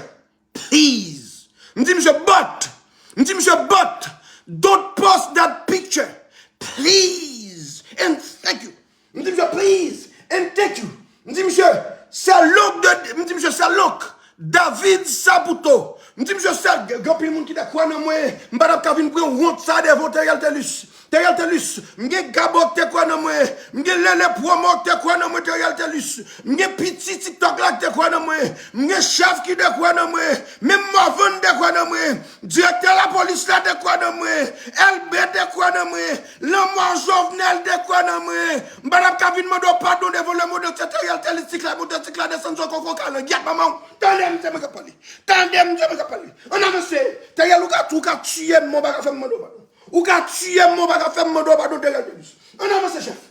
please. M di misye, but, m di misye, but, don't post that picture, please, and thank you. M di misye, please, and thank you. M di misye, sè lonk de, m di misye, sè lonk David Saputo. M di misye, sè, gen, gen anpil moun ki te kwè nan mwen, m pa t ap ka vin pran wont sa devan Teriel Telus. Teriel Telus, m gen Gabo ki te kwè nan mwen, m gen Lele Promo ki te kwè nan mwen, Teriel Telus. M gen pitit TikTok la ki te kwè nan mwen. M gen chèf ki te kwè nan mwen. Menm Morvan te kwè nan mwen. Direktè lapolis la te kwè nan mwen. Elbe te kwè nan mwen. Lanmò Jovenel te kwè nan mwen. M pa t ap ka vin mande w padon devan lemonn antye. Teriel Telus, ti klè bout, ti klè desann, zò koko kalangyèt manman w. Tande m, se mwen k ap pale. Tande m, se mwen k ap pale. Ann avanse. Teriel, ou ka, ou ka tiye m, men w pa ka fè m mande w padon. Ou ka tiye m, men w pa ka fè m mande w padon, Teriel Telus. Ann avanse, chèf.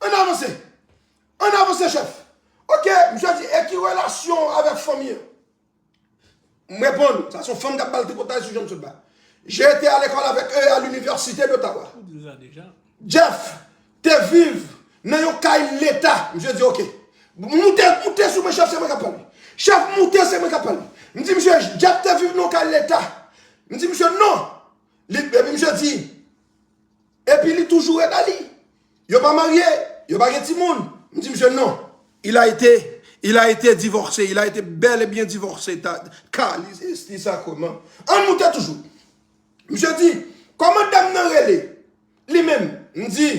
Ann avanse. Ann avanse, chèf. Ok, misye di, e ki relasyon w avèk fanmi an? M reponn, sa se yon fanm k ap ba l tripotay sou jan m sot ba. J'ai été à l'école avec eux à l'université d'Ottawa. Ou di sa deja. Jeff te viv nan yon kay leta. Misye di, ok. Moute, moute sou mwen, chèf, se mwen k ap pale. Chèf, moute, se mwen k ap pale. M di, misye, Jeff te viv nan yon kay leta. M di, misye, non. Li, epi misye di, epi li toujou ret a li. Yo pa marye, yo pa gen timoun. M di misye non. Il a été, il a été divorcé, il a été bel et bien divorcé. Ta, ka, li, li sa kòman? Ann moute toujou. Misye di, kòman dam nan rele? Li menm. M di,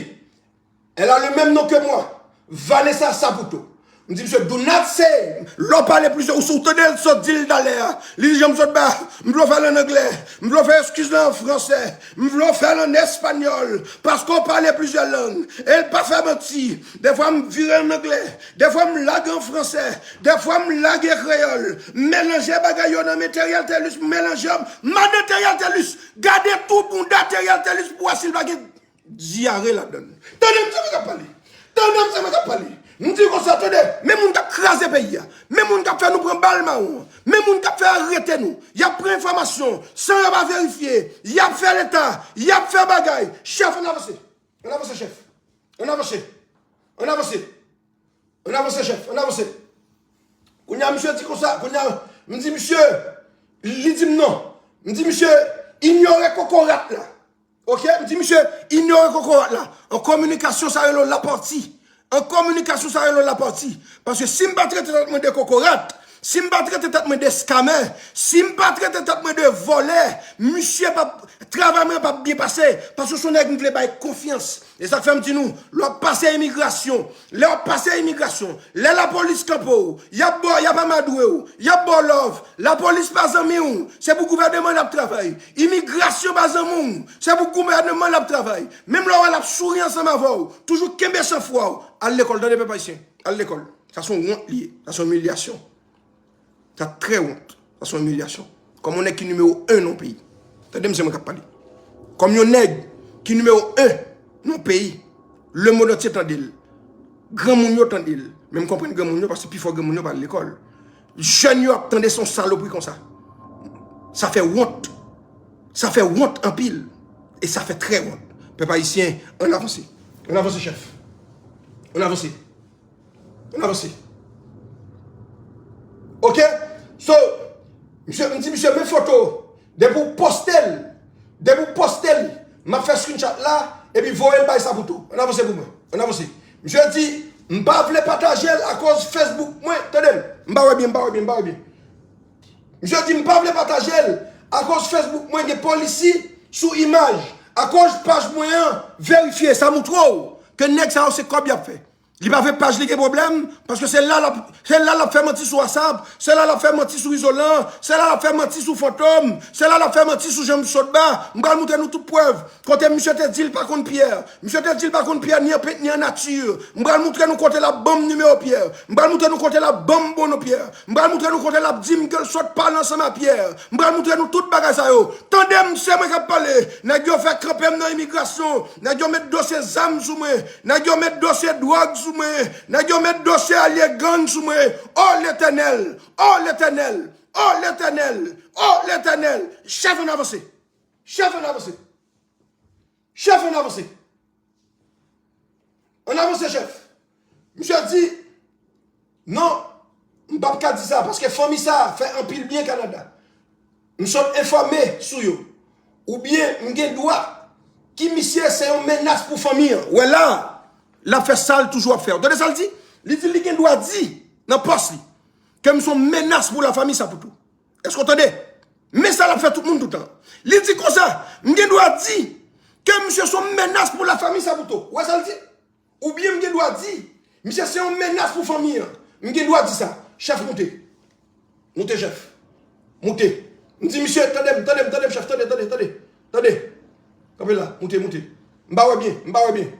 elle a le même nom que moi. Vanessa Saputo. M di misye, do not say. Lè w pale plizyè, ou, ou tande l sot di l talè a. Li di, jan m sot ba, m vle w fè l ann anglè. M vle w fè eskiz la an fransè. M vle w fè l ann espanyòl. Paske w pale plizyè lang. E l pa fè manti. Defwa m vire ann anglè. Defwa m lage an fransè. Defwa m lage kreyòl. M melanje bagay yo nan men Teriel Telus, m melanje m. Mande Teriel Telus. Gade tou bounda Teriel Telus pou w wè si l pa gen dyare ladann. Tande m, se mwen k ap pale. Tande m, se mwen k ap pale. M di konsa, tande, men moun k ap kraze peyi a. Men moun k ap fè nou pran bal mawon. Men moun k ap fè arete nou. Y ap pran enfòmasyon san yo pa verifye. Y ap fè leta. Y ap fè bagay. Chèf, ann avanse. Ann avanse, chèf. Ann avanse. Ann avanse. Ann avanse, chèf. Ann avanse. Kounye a, misye di konsa. Kounye a, m di misye, li di m non. M di misye, inyore kokorat la. Ok, m di misye, inyore kokorat la. An kominikasyon, sa rele w lapati. An kominikasyon, sa rele w lapati. Paske si m pa trete tèt mwen de kokorat, si m pa trete tèt mwen de skamè, si m pa trete tèt mwen de vòlè, misye p ap, travay mwen p ap byen pase. Paske se yon nèg m vle bay konfyans. E sa k fè m di nou, lè w ap pase imigrasyon, lè w ap pase imigrasyon, lè lapolis kanpe w, y ap ba w, y ap amadre w, y ap ba w love, lapolis pa zanmi w, se pou gouvènman l ap travay. Imigrasyon pa zanmi w, se pou gouvènman l ap travay. Menm lè w wè l ap souri ansanm avè w, toujou kenbe sanfwa w. Al lekòl, tande pèp ayisyen, al lekòl. Sa se yon wont li ye, sa se yon imilyasyon. Sa trè wont. Sa se yon imilyasyon. Kòm yon nèg ki nimewo en nan yon peyi. Tande m, se mwen k ap pale. Kòm yon nèg ki nimewo en nan yon peyi. Lemonn antye tande l. Granmoun yo tande l. Men m konprann granmoun yo paske pifò granmoun yo pa al lekòl. Jèn yo ap tande se yon salopri konsa. Sa fè wont. Sa fè wont anpil. E sa fè trè wont. Pèp ayisyen, ann avanse. Ann avanse, chèf. Ann avanse. Ann avanse. Ok? So, misye, m di misye, men foto. Depi w poste l, depi w poste l, m ap fè screenshot la, epi voye l bay Saputo. Ann avanse pou mwen. Ann avanse. Misye di, m pa vle pataje l akoz Facebook mwen. Tande m. M pa wè byen, m pa wè byen, m pa wè byen. Misye di, m pa vle pataje l akoz Facebook mwen gen policy sou imaj. Akoz paj mwen an verifye, sa moutre w ke nèg sa yo se kòb y ap fè. Li pa vle paj li gen pwoblèm, paske se la l ap, se la l ap fè manti sou WhatsApp, se la l ap fè manti sou izolan, se la l ap fè manti sou fantom, se la l ap fè manti sou jan m sot ba. M pral moutre nou tout prèv. Kote misye te di l pa konn Pyè. Misye te di l pa konn Pyè ni an pent ni an nati. M pral moutre nou kote l ap ban m nimewo Pyè. M pral moutre nou kote l ap ban m bon non Pyè. M pral moutre nou kote l ap di m ke l sot pale ansanm a Pyè. M pral moutre nou tout bagay sa yo. Tande m, se mwen k ap pale. Nèg yo fè kanpe m nan imigrasyon. Nèg yo met dosye zam sou mwen. Nèg yo met dosye dwòg sou mwen. Nèg yo met dosye alye gang sou mwen. O Letènèl! O Letènèl! O Letènèl! O Letènèl! Chèf, ann avanse. Chèf, ann avanse. Chèf, ann avanse. Ann avanse, chèf. Misye di, non, m p ap ka di sa, paske fanmi sa a fè anpil byen Kanada. M sot enfòme sou yo. Oubyen m gen dwa ki misye se yon menas pou fanmi an. Ou wè la, l ap fè sa l toujou ap fè. Ou tande sa l di? Li di li gen dwa di nan pòs li ke m se yon menas pou lafanmi Saputo. Èske w tande? Men sa l ap fè tout moun toutan. Li di konsa, m gen dwa di ke misye se yon menas pou lafanmi Saputo. Ou wè sa l di? Oubyen m gen dwa di Misye se yon menas pou fanmi an. M gen dwa di sa. Chèf, moute. Moute, chèf. Moute. M di misye, tande m, tande m, tande m, chèf, tande, tande, tande. Tande. Kanpe la, moute, moute. M pa wè byen, m pa wè byen.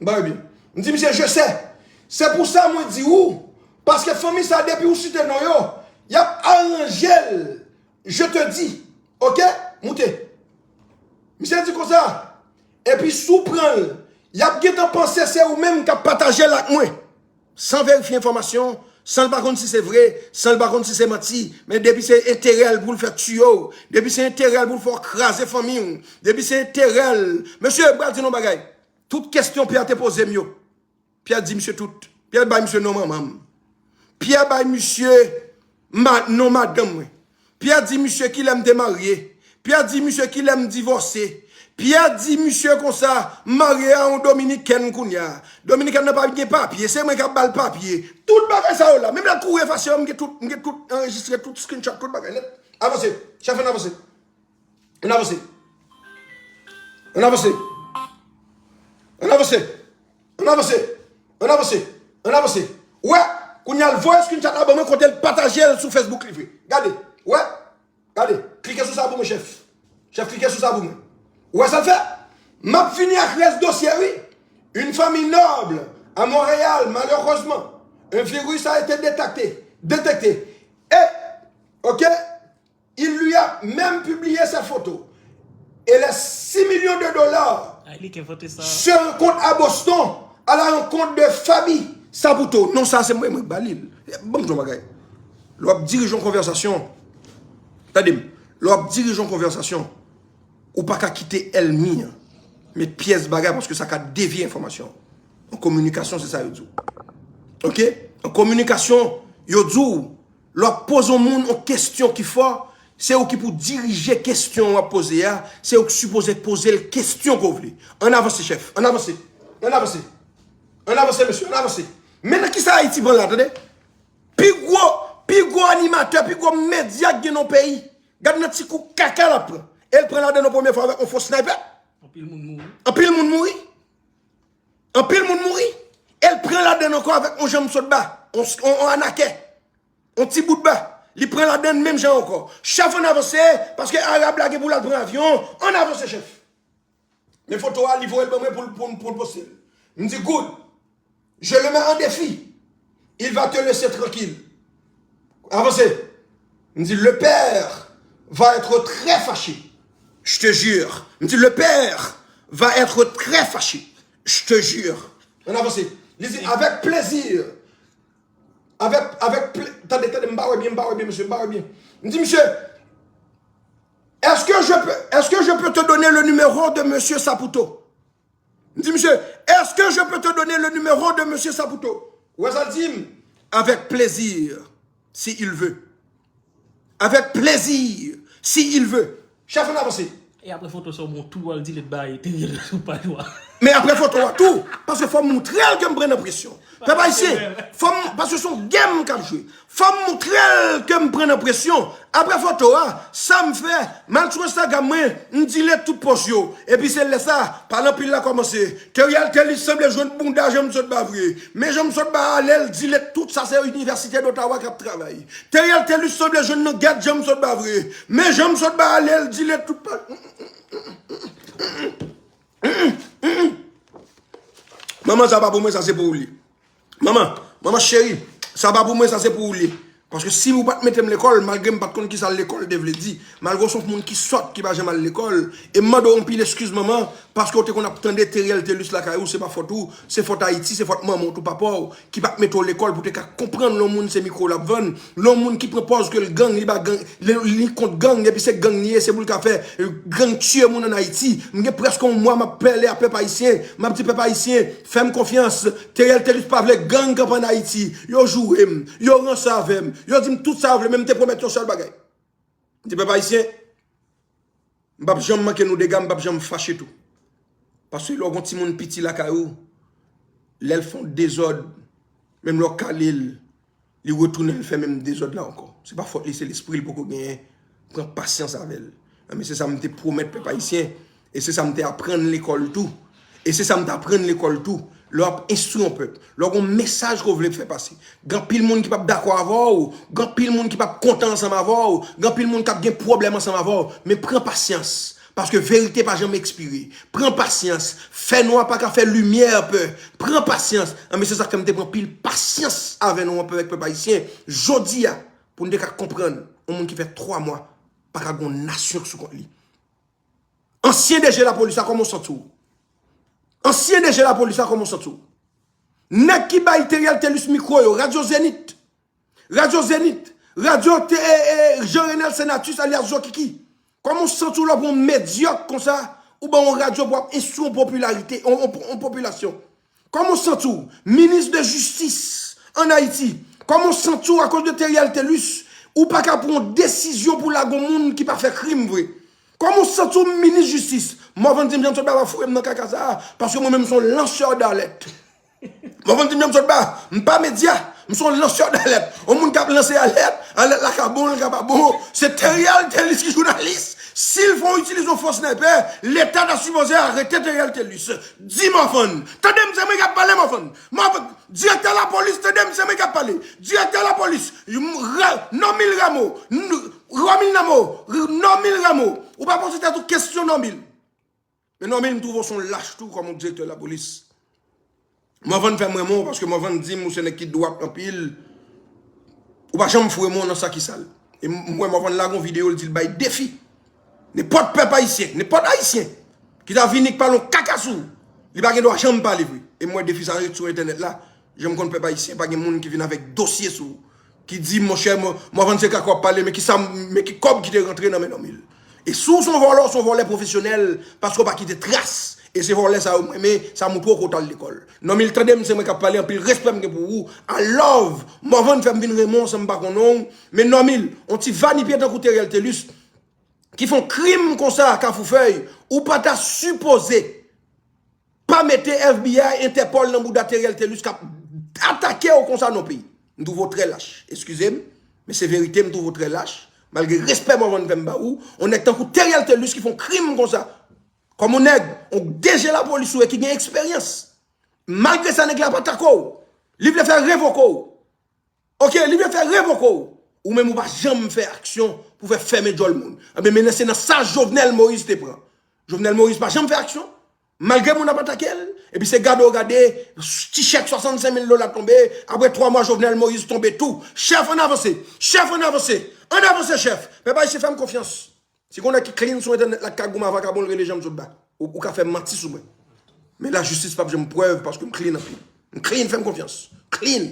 M pa wè byen. M di misye, je sais. Se pou sa mwen di ou, paske fanmi sa depi ou site non yo, y ap aranje l. Je te dis. Oke? Moute. Misye di konsa. Epi si w pran l, y ap gentan panse se ou menm k ap pataje l ak mwen. San verifye enfòmasyon, san l pa konn si se vre, san l pa konn si se manti, men depi se enterè l pou l fè tiye w, depi se enterè l pou l fè w kraze fanmi w, depi se enterè l, mesye, m pral di nou yon bagay. Tout kesyon Pyè te poze m yo, Pyè di misye tout. Pyè bay misye non manman m. Pyè bay misye ma, non madanm mwen. Pyè di misye kilè m te marye. Pyè di misye kilè m divòse. Pyè di misye konsa, m marye a yon Dominikèn kounye a. Dominikèn nan pa gen papye, se mwen k ap ba l papye. Tout bagay sa yo la. Menm lè l kouri efase yo, m gen tout, m gen tout anrejistre, tout screenshot, tout bagay nèt. Avanse. Chèf, ann avanse. Ann avanse. Ann avanse. Ann avanse. Ann avanse. Ann avanse. Ann avanse. Ou wè, kounye a l voye screenshot la ban mwen kote l pataje l sou Facebook li vre. Gade. Ou wè? Gade. Klike sou sa pou mwen, chèf. Chèf, klike sou sa pou mwen. Ou wè sa l fè? M ap fini ak rès dosye, wi. Une famille noble à Montréal, malheureusement, un virus a été détecté. Détecté. Et, ok, il lui a même publié ses photos et les six millions de dollars sur un compte à Boston à la rencontre de Faby Saputo. Non, sa se mwen, mwen k ba li l. Ban m di w yon bagay. Lè w ap dirije yon konvèsasyon, tande m, lè w ap dirije yon konvèsasyon, ou pa ka kite ènmi an met pyès bagay paske sa ka devye enfòmasyon. An kominikasyon, se sa yo di w. Oke? An kominikasyon, yo di w, lè w ap poze yon moun yon kesyon ki fò, se ou ki pou dirije kesyon w ap poze a, se ou ki sipoze poze l kesyon ke w vle. Ann avanse, chèf. Ann avanse. Ann avanse. Ann avanse, mesye. Ann avanse. Men nan kisa Ayiti pran la, tande? Pi gwo, pi gwo animatè, pi gwo medya k gen nan peyi. Gad nan ti kou kaka l ap pran. E l pran ladann nan premye fwa avèk yon fo sniper. Anpil moun mouri. Anpil moun mouri. Anpil moun mouri. E l pran ladann ankò avèk yon janm sot ba. Yon, yon, yon anakè. Yon ti bout ba. Li pran ladann menm jan ankò. Chèf, ann avanse, paske Arab la gen pou l al pran avyon. Ann avanse, chèf. Men foto a, li voye l ban mwen pou l, pou l, pou l poste l. M di, good. Je le mets en défi. Il va te laisser tranquille. Avanse. M di, le père va être très fâché. Je te jure. M di, le père va être très fâché. Je te jure. Ann avanse. Li di, avec plaisir. Avec, avec pla-, tande, tande, m pa wè byen, m pa wè byen, mesye, m pa wè byen. M di, misye, est-ce que je peux, est-ce que je peux te donner le numéro de monsieur Saputo? M di, misye, est-ce que je peux te donner le numéro de monsieur Saputo? Ou wè sa l di m? Avec plaisir, si il veut. Avec plaisir, si il veut. Chèf, ann avanse. E apre foto sa, w bon tou, w al delete bay, te delete sou paj ou a. Men apre foto a tou, paske fò m moutre l ke m pran nan presyon. Pèp ayisyen, fò m, paske se yon game k ap jwe. Fò m moutre l ke m pran nan presyon. Apre foto a, sa m fè, m al sou Instagram mwen, m delete tout post yo. Epi se lè sa, pale anpil la kòmanse. Teriel Telus sanble jwenn bounda Jean Sot Ba vre. Men Jean Sot Ba ale, l delete tout sa, se Inivèsite d'Ottawa k ap travay. Teriel Telus sanble jwenn nan gèt Jean Sot Ba vre. Men Jean Sot Ba ale, l delete tout paj. Manman, sa pa pou mwen, sa se pou ou li. Manman, manman cheri, sa pa pou mwen, sa se pou ou li. Paske si ou pa t mete m lekòl, malgre m pa t konn kisa lekòl te vle di, malgre w se yon moun ki sòt, ki pa janm al lekòl, e m mande w anpil eskiz, manman, paske w te konn ap tande Teriel Telus lakay ou, se pa fòt ou, se fòt Ayiti, se fòt manman w tou, papa w, ki pa t mete w lekòl pou w te ka konprann lè yon moun se mikwo l ap vann, lè yon moun ki pran pòz ke l gang, li pa gang, li, li kont gang, epi se gang li ye, se pou l ka fè, eh, gang tiye moun ann Ayiti. M gen prèske yon mwa m ap pale a pèp ayisyen, m ap di pèp ayisyen, fè m konfyans, Teriel Telus pa vle gang kanpe ann Ayiti. Yo joure m, yo ranse avè m, yo di m tout sa yo vle, men m te pwomèt yon sèl bagay. M di pèp ayisyen, m p ap janm manke nou dega, m p ap janm fache tou. Paske lè w gen yon timoun piti lakay ou, lè l fè yon dezòd, menm lè w kale l, li retounen, l fè menm dezòd la ankò. Se pa fòt li, se lespri l poko genyen. Pran pasyans avè l. Men se sa m te pwomèt pèp ayisyen, e se sa m te aprann lekòl tou. E se sa m te aprann lekòl tou. Lè w ap enstwi yon pèp, lè w gen yon mesaj ke w vle fè pase, gen anpil moun ki p ap dakò avè w, gen anpil moun ki p ap kontan ansanm avè w, gen anpil moun k ap gen pwoblèm ansanm avè w, men pran pasyans, paske verite pa janm ekspire. Pran pasyans, fènwa pa ka fè limyè pè. Pran pasyans. Anben, se sa k fè m te pran pil pasyans avè nou anpè avèk pèp ayisyen. Jodi a, pou n te ka konprann, yon moun ki fè twa mwa pa ka gen yon nasyon sou kont li. Ansyen D G lapolis la, kòman w santi w? Ansyen D G lapolis la, kòman w santi w? Nèg ki bay Theriel Thelus mikwo yo, Radyo Zenith, Radyo Zenith, Radyo te, e, e, Jean Renel Senatus alyas Zokiki. Kòman w santi w lè w pran yon medyòk konsa, ou ban yon radyo pou ap enstwi yon popilarite, yon, yon, yon popilasyon? Kòman w santi w, minis de jistis ann Ayiti? Kòman w santi w akoz de Theriel Thelus, ou pa ka pran yon desizyon pou lage yon moun ki pa fè krim vre? Kòman w santi w, minis jistis? Morvan di m, Janm Sot Ba pa foure m nan kaka sa a, paske mwen menm m se yon lansè dalèt. Morvan di m, Janm Sot Ba, m pa medya, m se yon lansè dalèt. Yon moun k ap lanse alèt, alèt la ka bon, l ka pa bon. Se Theriel Thelus ki jounalis. Si l fè yon itilize yon fo snaypè, Leta ta sipoze arete Theriel Thelus. Di Morvan. Tande m, se mwen k ap pale, Morvan. Morvan, direktè lapolis, tande m, se mwen k ap pale. Direktè lapolis, m, Ra-, Normil Rameau, n-, Romil Rameau, r-, Normil Rameau. Ou pa poze tèt ou kesyon, Normil. Men Normil, m twouve w se yon lach tou kòm yon direktè lapolis. Morvan fè m renmen w paske Morvan di m ou se nèg ki dwat anpil. Ou pa janm foure men w nan sa ki sal. E m, m wè Morvan lage yon videyo, l di l bay defi. Nenpòt pèp ayisyen, nenpòt ayisyen ki ta vini k pale yon kaka sou ou, li pa gen dwa janm pale vre. E m wè defi sa ret sou entènèt la. Jan m konn pèp ayisyen, pa gen moun ki vin avèk dosye sou ou, ki di, monchè, Mo-, Morvan se kaka w ap pale, men ki sa, men ki kòb ki te rantre nan men Normil. E si w se yon vòlè, w se yon vòlè pwofesyonèl, paske w pa kite tras. E se vòlè sa yo m renmen, sa montre w ke w t al lekòl. Normil, tande m, se mwen k ap pale, anpil respè m gen pou ou. I love. Morvan fè m vin renmen w san m pa konnen w. Men Normil, yon ti vanipye tankou Theriel Thelus, ki fè yon krim konsa a Kafou Fèy, ou pa ta sipoze pa mete F B I, Entèpòl nan bouda Theriel Thelus k ap atake w konsa nan peyi. M twouve w trè lach. Eskize m, men se verite, m twouve w trè lach. Malgre respè Morvan fè m ba ou, yon nèg tankou Theriel Thelus ki fè yon krim konsa. Kòm yon nèg, yon D G lapolis ou ye ki gen eksperyans. Malgre sa, nèg la pa atake w. Li vle fè revoke w. Oke, li vle fè revoke w. Ou menm ou pa janm fè aksyon pou fè fèmen djòl moun. Anben, men se nan sa Jovenel Moïse te pran. Jovenel Moïse pa janm fè aksyon. Malgre moun ap atake l, epi se gade w gade, ti chèk swasannsenk mil dola tonbe, apre twa mwa Jovenel Moïse tonbe tou. Chèf, ann avanse! Chèf, ann avanse! Ann avanse, chèf! Pèp ayisyen, fè m konfyans. Si gen yon nèg ki clean sou entènèt la, ki ka goumen a vakabon, l rele Janm Sot Ba. Ou, ou ka fè manti sou mwen. Men lajistis p ap janm prèv paske m clean anpil. M clean, fè m konfyans. Clean.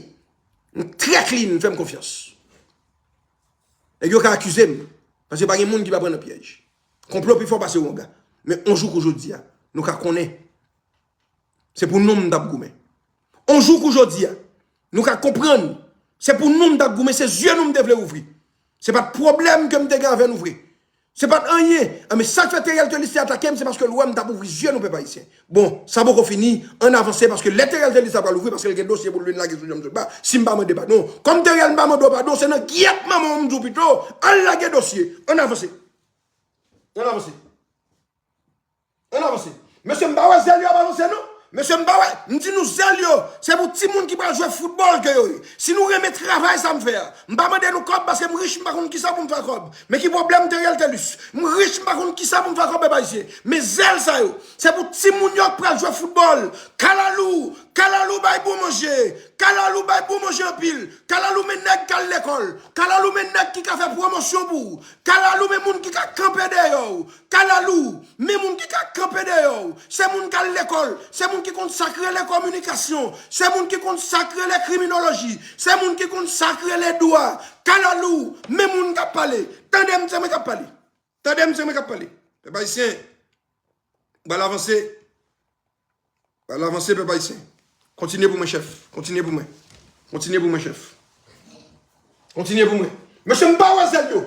M trè clean, fè m konfyans. Nèg yo ka akize m, paske pa gen moun ki pa pran nan pyèj. Konplo pi fò pase wanga. Men yon jou kou jodi a, nou ka konnen. Se pou nou m t ap goumen. On jou kou jodi a, nou ka konprann, se pou nou m t ap goumen, se zye nou m te vle ouvri. Se pa t pwoblèm ke m te gen avè nou vre. Se pa t anyen. Anben, sa k fè Theriel Thelus te atake m, se paske l wè m t ap ouvri zye nou, pèp ayisyen. Bon, sa poko fini, ann avanse, paske lè Theriel Thelus ta pral ouvri, paske l gen dosye pou l vin lage sou Janm Sot Ba, si m pa mande padon. Kòm Theriel, m pa mande w padon, se nan gyèt manman w m di w pito, al lage dosye. Ann avanse. Ann avanse. Ann avanse. Mesye, m pa wè zèl yo ap avanse, non. Mesye, m pa wè. M di nou, zèl yo, se pou timoun ki pral jwe foutbòl ke yo ye. Si nou renmen travay sa m fè a, m pa mande nou kòb paske m rich, m pa konn kisa pou m fè kòb. Men ki pwoblèm Theriel Thelus? M rich, m pa konn kisa pou m fè kòb, pèp ayisyen. Men zèl sa yo, se pou timoun yo k pral jwe foutbòl. Kalalou, kalalou bay bon manje. Kalalou bay bon manje anpil. Kalalou men nèg k al lekòl. Kalalou men nèg ki ka fè pwomosyon pou ou. Kalalou men moun ki ka kanpe dèyè w. Kalalou, men moun ki ka kanpe dèyè w. Se moun k al lekòl. Se moun ki konn sa k rele kominikasyon. Se moun ki konn sa k rele kriminoloji. Se moun ki konn sa k rele dwa. Kalalou, men moun k ap pale. Tande m, se mwen k ap pale. Tande m, se mwen k ap pale. Pèp ayisyen, m pral avanse. Pral avanse, pèp ayisyen. Kontinye pou mwen, chèf. Kontinye pou mwen. Kontinye pou mwen, chèf. Kontinye pou mwen. Mesye, m pa wè zèl yo.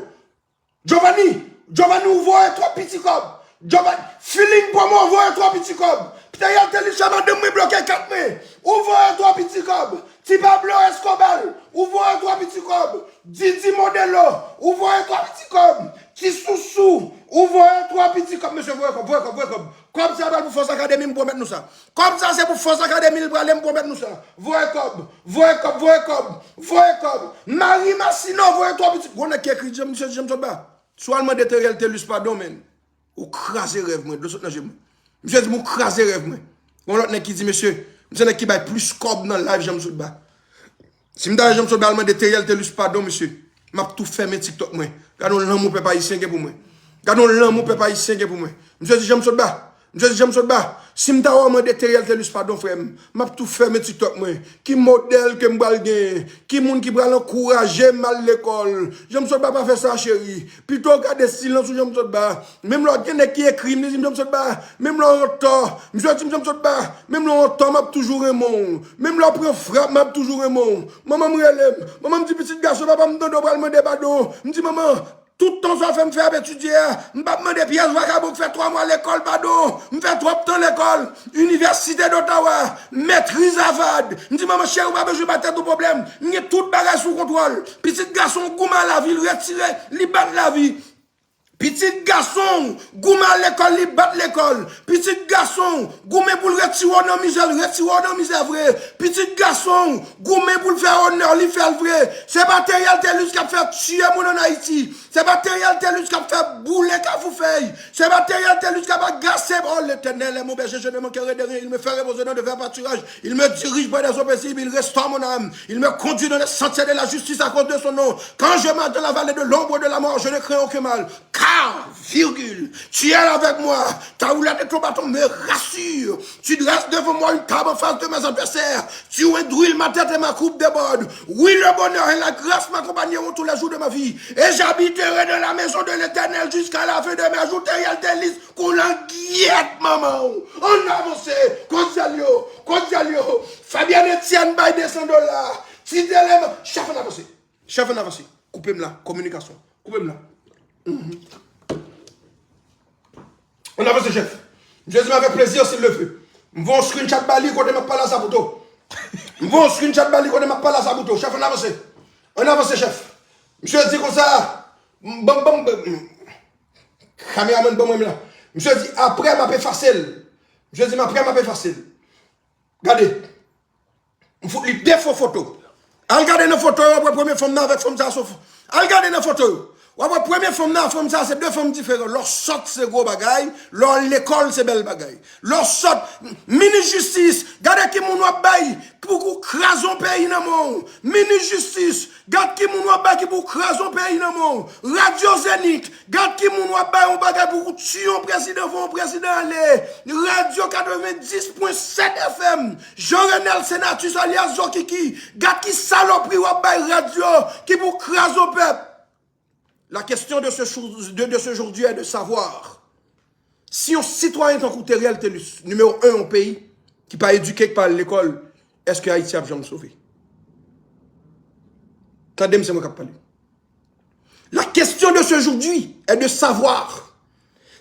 Giovanni, Giovanni, ou voye twòp piti kòb. Giovanni, Feeling Promo, ou voye twòp piti kòb. Theriel Thelus, madanm mwen bloke kat mwen. Ou voye twòp piti kòb. Ti Pablo Escobar, ou voye twòp piti kòb. Didi Modelo, ou voye twòp piti kòb. Ti sousou, ou voye twò piti kòb, mesye, voye kòb, voye kòb, voye kòb. Kòb sa pral pou Fòs Akademi, m pwomèt nou sa. Kòb sa se pou Fòs Akademi, l prale, m pwomèt nou sa. Voye kòb, voye kòb, voye kòb, voye kòb. Mari Masino, voye twò piti. Gwo nèg ki ekri, Jan, misye di Janm sot ba. Si w al mande Teriel Telus padon, men. Ou kraze rèv mwen, dlo sot nan je m. Misye di m ou kraze rèv mwen. Gon lòt nèg ki di, mesye, m se nèg ki bay plis kòb nan live Janm sot ba. Si m ta wè Janm sot ba al mande Teriel Telus padon, mesye, m ap tou fèmen TikTok mwen. Gade yon lanmou pèp ayisyen gen pou mwen. Gade yon lanmou pèp ayisyen gen pou mwen. Misye di Janm sot ba. Misye di Janm sot ba. Si m ta wè w mande Teriel Telus padon, frè m, m ap tou fèmen TikTok mwen. Ki modèl ke m pral genyen? Ki moun ki pral ankouraje m al lekòl? Janm sot ba pa fè sa, cheri. Pito w gade silans ou Janm sot ba. Menm lè w gen nèg ki ekri m, li di m Janm sot ba. Menm lè w antò. Misye di m Janm sot ba. Menm lè w antò, m ap toujou renmen w. Menm lè w pran frap, m ap toujou renmen w. Manman m rele m. Manman m di, pitit gason, papa m tande w pral mande padon. M di, manman, tout tan sa w fè m fè ap etidye a, m p ap mande pyès vakabon k fè twa mwa lekòl padon. M fè twòp tan lekòl. Inivèsite d'Ottawa, mètriz Harvard. M di, manman cheri, ou pa bezwen ba tèt ou pwoblèm. M gen tout bagay sou kontwòl. Pitit gason w goumen a lavi, l retire, li bat lavi. Pitit gason w goumen al lekòl, li bat lekòl. Pitit gason w goumen pou l retire w nan mizè, l retire w nan mizè vre. Pitit gason w goumen pou l fè onè, li fè l vre. Se pa Teriel Telus k ap fè tiye moun ann Ayiti. Se pa Teriel Telus k ap fè boule Kafou Fèy. Se pa Teriel Telus k ap agase. Oh, l'Éternel est mon berger, je ne manquerai de rien. Il me fait reposer dans de verts pâturages. Il me dirige près des eaux paisibles. Il restaure mon âme. Il me conduit dans les sentiers de la justice à cause de son nom. Quand je marche dans la vallée de l'ombre de la mort, je ne crains aucun mal. Car, virgule, tu es avec moi. Ta roulette et ton bâton me rassurent. Tu dresses devant moi une table en face de mes adversaires. Tu instruis ma tête et ma coupe déborde. Oui, le bonheur et la grâce m'accompagneront tous les jours de ma vie. Et j'habiterai dans la maison de l'Éternel jusqu'à la fin de mes jours. Teriel Telus, kou langyèt manman w. Ann avanse. Kozyèl yo. Kozyèl yo. Fabienne Etienne bay de san dola. Ti Deleman. Chèf, ann avanse. Chèf, ann avanse. Koupe m la. Kominikasyon. Koupe m la. Mhm. Ann avanse, chèf. Misye di m avec plaisir, s'il le veut. M voye yon screenshot ba li kote m ap pale a Saputo. M voye yon screenshot ba li kote m ap pale a Saputo. Chèf, ann avanse. Ann avanse, chèf. Misye di konsa, m, ban m, ban m, ban m, kameramann ban mwen m la. Misye di, apre m ap efase l. Misye di m apre m ap efase l. Gade. M fout li de fo foto. Al gade nan foto yo, w ap wè premye fanm nan avèk fanm sa a se yon f-, al gade nan foto yo. W ap wè premye fanm nan ak fanm sa a se de fanm diferan. Lè w sòt se gwo bagay, lè w al lekòl se bèl bagay. Lè w sòt, minis jistis, gade ki moun w ap bay pou, pou kraze yon peyi nan men w. Minis jistis, gad ki moun w ap bay ki pou kraze yon peyi nan men w. Radyo Zenith, gad ki moun w ap bay yon bagay pou tiye yon prezidan, fè yon prezidan ale. Radyo katrevenndis pwen sèt F M, Jean Renel Senatus alyas Zokiki, gad ki salopri w ap bay radyo ki pou kraze yon pèp. La question de ce jour, de, de ce jour est de savoir si yon sitwayen tankou Teriel Telus, nimewo en yon peyi, ki pa edike, ki pa al lekòl, èske Ayiti ap janm sove? Tande m, se mwen k ap pale. La question de ce jour est de savoir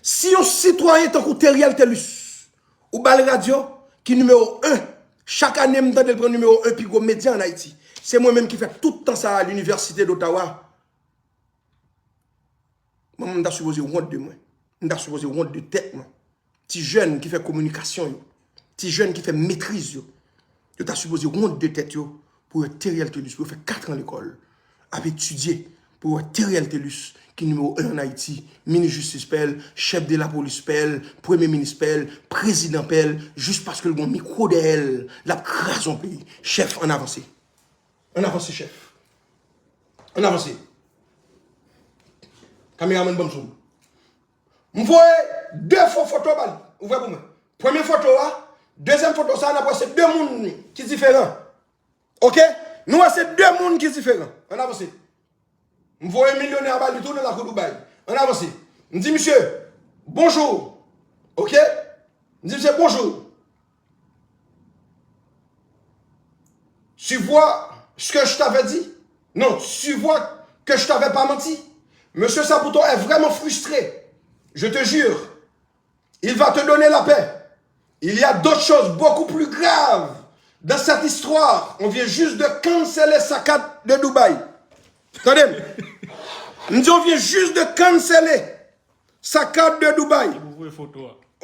si yon sitwayen tankou Teriel Telus, ou ba l radyo, ki nimewo en, chak ane m tande l pran nimewo en pi gwo medya ann Ayiti. Se mwen menm ki fè tout tan sa a Linivèsite d'Ottawa. Mwen, m ta sipoze wont de mwen. M ta sipoze wont de tèt mwen. Ti jèn ki fè kominikasyon yo, ti jèn ki fè metriz yo, yo ta sipoze wont de tèt yo pou yo wè Teriel Telus, pou yo fè kat an lekòl, ap etidye, pou yo wè Teriel Telus, ki nimewo en ann Ayiti, minis jistis pè l, chèf de lapolis pè l, premye minis pè l, prezidan pè l, jis paske l gen yon mikwo dèyè l, l ap kraze yon peyi. Chèf, ann avanse. Ann avanse, chèf. Ann avanse. Kameramann, ban m zoom. M voye de fo foto ba li. Ou vwè pou mwen. Premye foto a, dezyèm foto sa a, n ap wè se de moun ki diferan. Oke? Nou wè se de moun ki diferan. Ann avanse. M voye milyonè a ba li tou nan lakou Dubai. Ann avanse. M di misye, bonjou. Oke? M di misye, bonjou. Tu vois ce que je t'avais dit? Non, tu vois que je t'avais pas menti. Monsieur Saputo est vraiment frustré. Je te jure, il va te donner la paix. Il y a d'autres choses beaucoup plus graves dans cette histoire. On vient juste de canceller sa carte de Dubaï. Tande m. M di, on vient juste de canceller sa carte de Dubaï.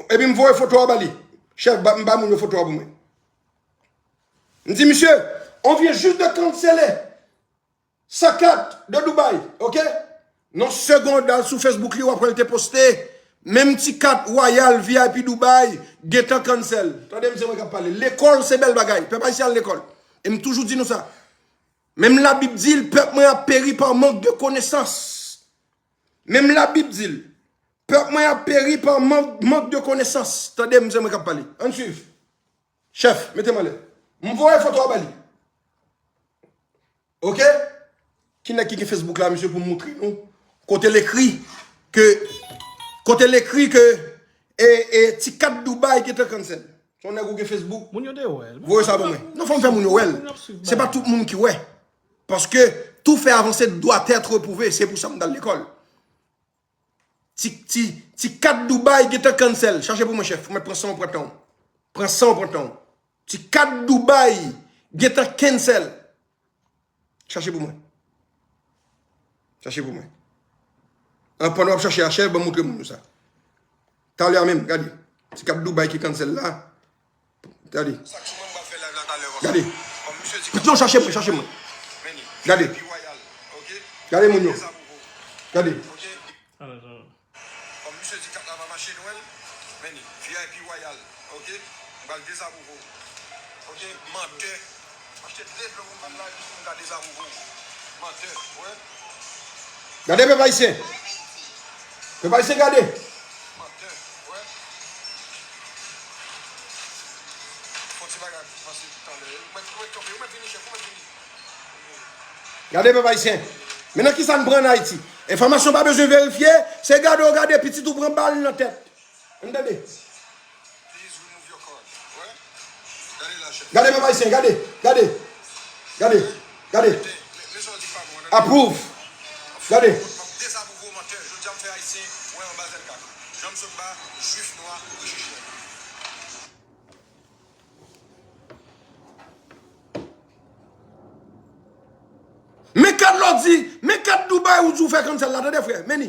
Epi m voye foto a ba li. Chèf, ba, m ba moun yo foto a pou mwen. M di, misye, on vient juste de canceller sa carte de Dubaï, ok? Nan segonn, al sou Facebook li, w ap wè l te poste. Menm ti kat Royal V I P Dubai gentan cancel. Tande, m se mwen k ap pale. Lekòl se bèl bagay. Pèp ayisyen al lekòl. E m toujou di nou sa. Menm Labib di l, pèp mwen ap peri pa mank de konesans. Menm Labib di l, pèp mwen ap peri pa mank, mank de konesans. Tande, m se mwen k ap pale. Ann swiv. Chèf, mete m anlè. M voye foto a ba li. Ok? Ki nèg ki gen Facebook la, misye, pou m moutre nou? Kote l ekri ke, kote l ekri ke, e, e, ti kat Dubai gentan cancel. Se yon nèg ou gen Facebook? Moun yo te wè l. Voye sa ban mwen. Non, fò m fè moun yo wè l. Moun ap swiv. Se pa tout moun ki wè. Paske tout fait avancé doit être prouvé. Se pou sa m t al lekòl. Ti, ti, ti kat Dubai gentan cancel. Chache pou mwen, chèf. Ou mèt pran san w, pran tan w. Pran san w, pran tan w. Ti kat Dubai gentan cancel. Chache pou mwen. Chache pou mwen. An, pandan w ap chache a, chèf, ban m moutre moun yo sa. Talè a menm, gade. Ti kat Dubai ki cancel la. Gade. Gade. Piton, chache mwen, chache mwen. Gade. Gade moun yo. Gade. Kòm misye di kat la pa mache, nou wè l. Men li, V I P Royal, ok? M pral dezapwouve w. Ok? Mantè. M achte de dlo pou m vin la epi pou m ka dezapwouve w. Mantè, ou wè? Gade pèp ayisyen. Pèp ayisyen, gade. Mantè, ou wè? Fò ti bagay avanse talè. Ou mèt, ou mèt kanpe, ou mèt vini, chèf, ou mèt vini. Gade pèp ayisyen. Men nan kisa n pran ann Ayiti? Enfòmasyon pa bezwen verifye, se gade w gade pitit ou pran bal nan tèt. Ann tande. Gade pèp ayisyen, gade, gade, gade, gade. Apwouv. Gade. Men kat lè w di, men kat Dubai ou di w fè cancel la, tande frè, men li.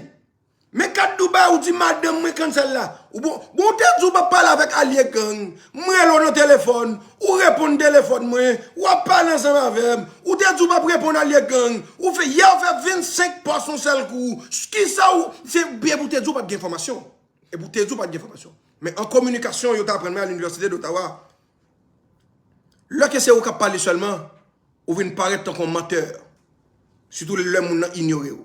Men kat Dubai ou di madanm mwen cancel la. Ou bon, bon, ou te di w p ap pale avèk alye gang. M rele w nan telefòn, ou reponn telefòn mwen, w ap pale ansanm avè m. Ou te di w p ap reponn alye gang. Ou fè, yè w fè vennsenk pòs yon sèl kou. Kisa ou, se byen pou w te di w pa t gen enfòmasyon. E pou w te di w pa t gen enfòmasyon. Men an kominikasyon, yo t aprann mwen a Linivèsite d Ottawa. Lè ke se ou k ap pale sèlman, ou vin parèt tankou yon mantè. Sitou lè moun nan inyore w.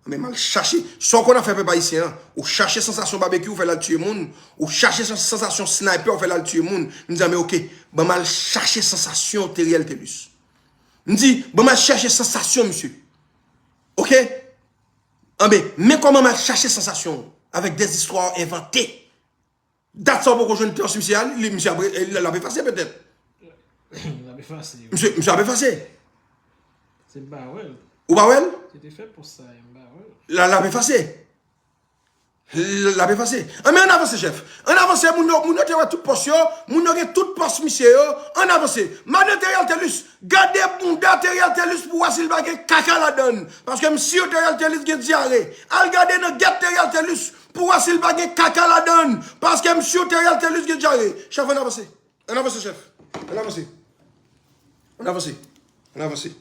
Men m al chache, sa w konn ap fè pèp ayisyen an, ou chache sansasyon babekyou, ou fè l al tiye moun, ou chache sans-, sansasyon snaypè, ou fè l al tiye moun. M di, men oke, ban m al chache sansasyon Theriel Thelus. M di, ban m al chache sansasyon misye. Oke? Anben, men kòman m al chache sansasyon avèk des histoires inventées. Dat sa w poko jwenn pòs misye a, li, misye ap, l ap efase petèt. L ap efase, wi. Misye, misye ap efase. Se m pa wè l. Ou pa wè l? Se te fè pòs sa, m pa wè l. La, l ap efase. L ap efase. Ann, men ann avanse, chèf. Ann avanse, moun yo, moun yo te wè tout pòs yo, moun yo gen tout pòs misye yo. Ann avanse. Madan Theriel Thelus, gade bounda Theriel Thelus pou w wè si l pa gen kaka ladan l. Paske m si Theriel Thelus gen dyare. Al gade nan gèt Theriel Thelus pou w wè si l pa gen kaka ladan l. Paske m si Theriel Thelus gen dyare. Chèf, ann avanse. Ann avanse, chèf. Ann avanse. Ann avanse. Ann avanse.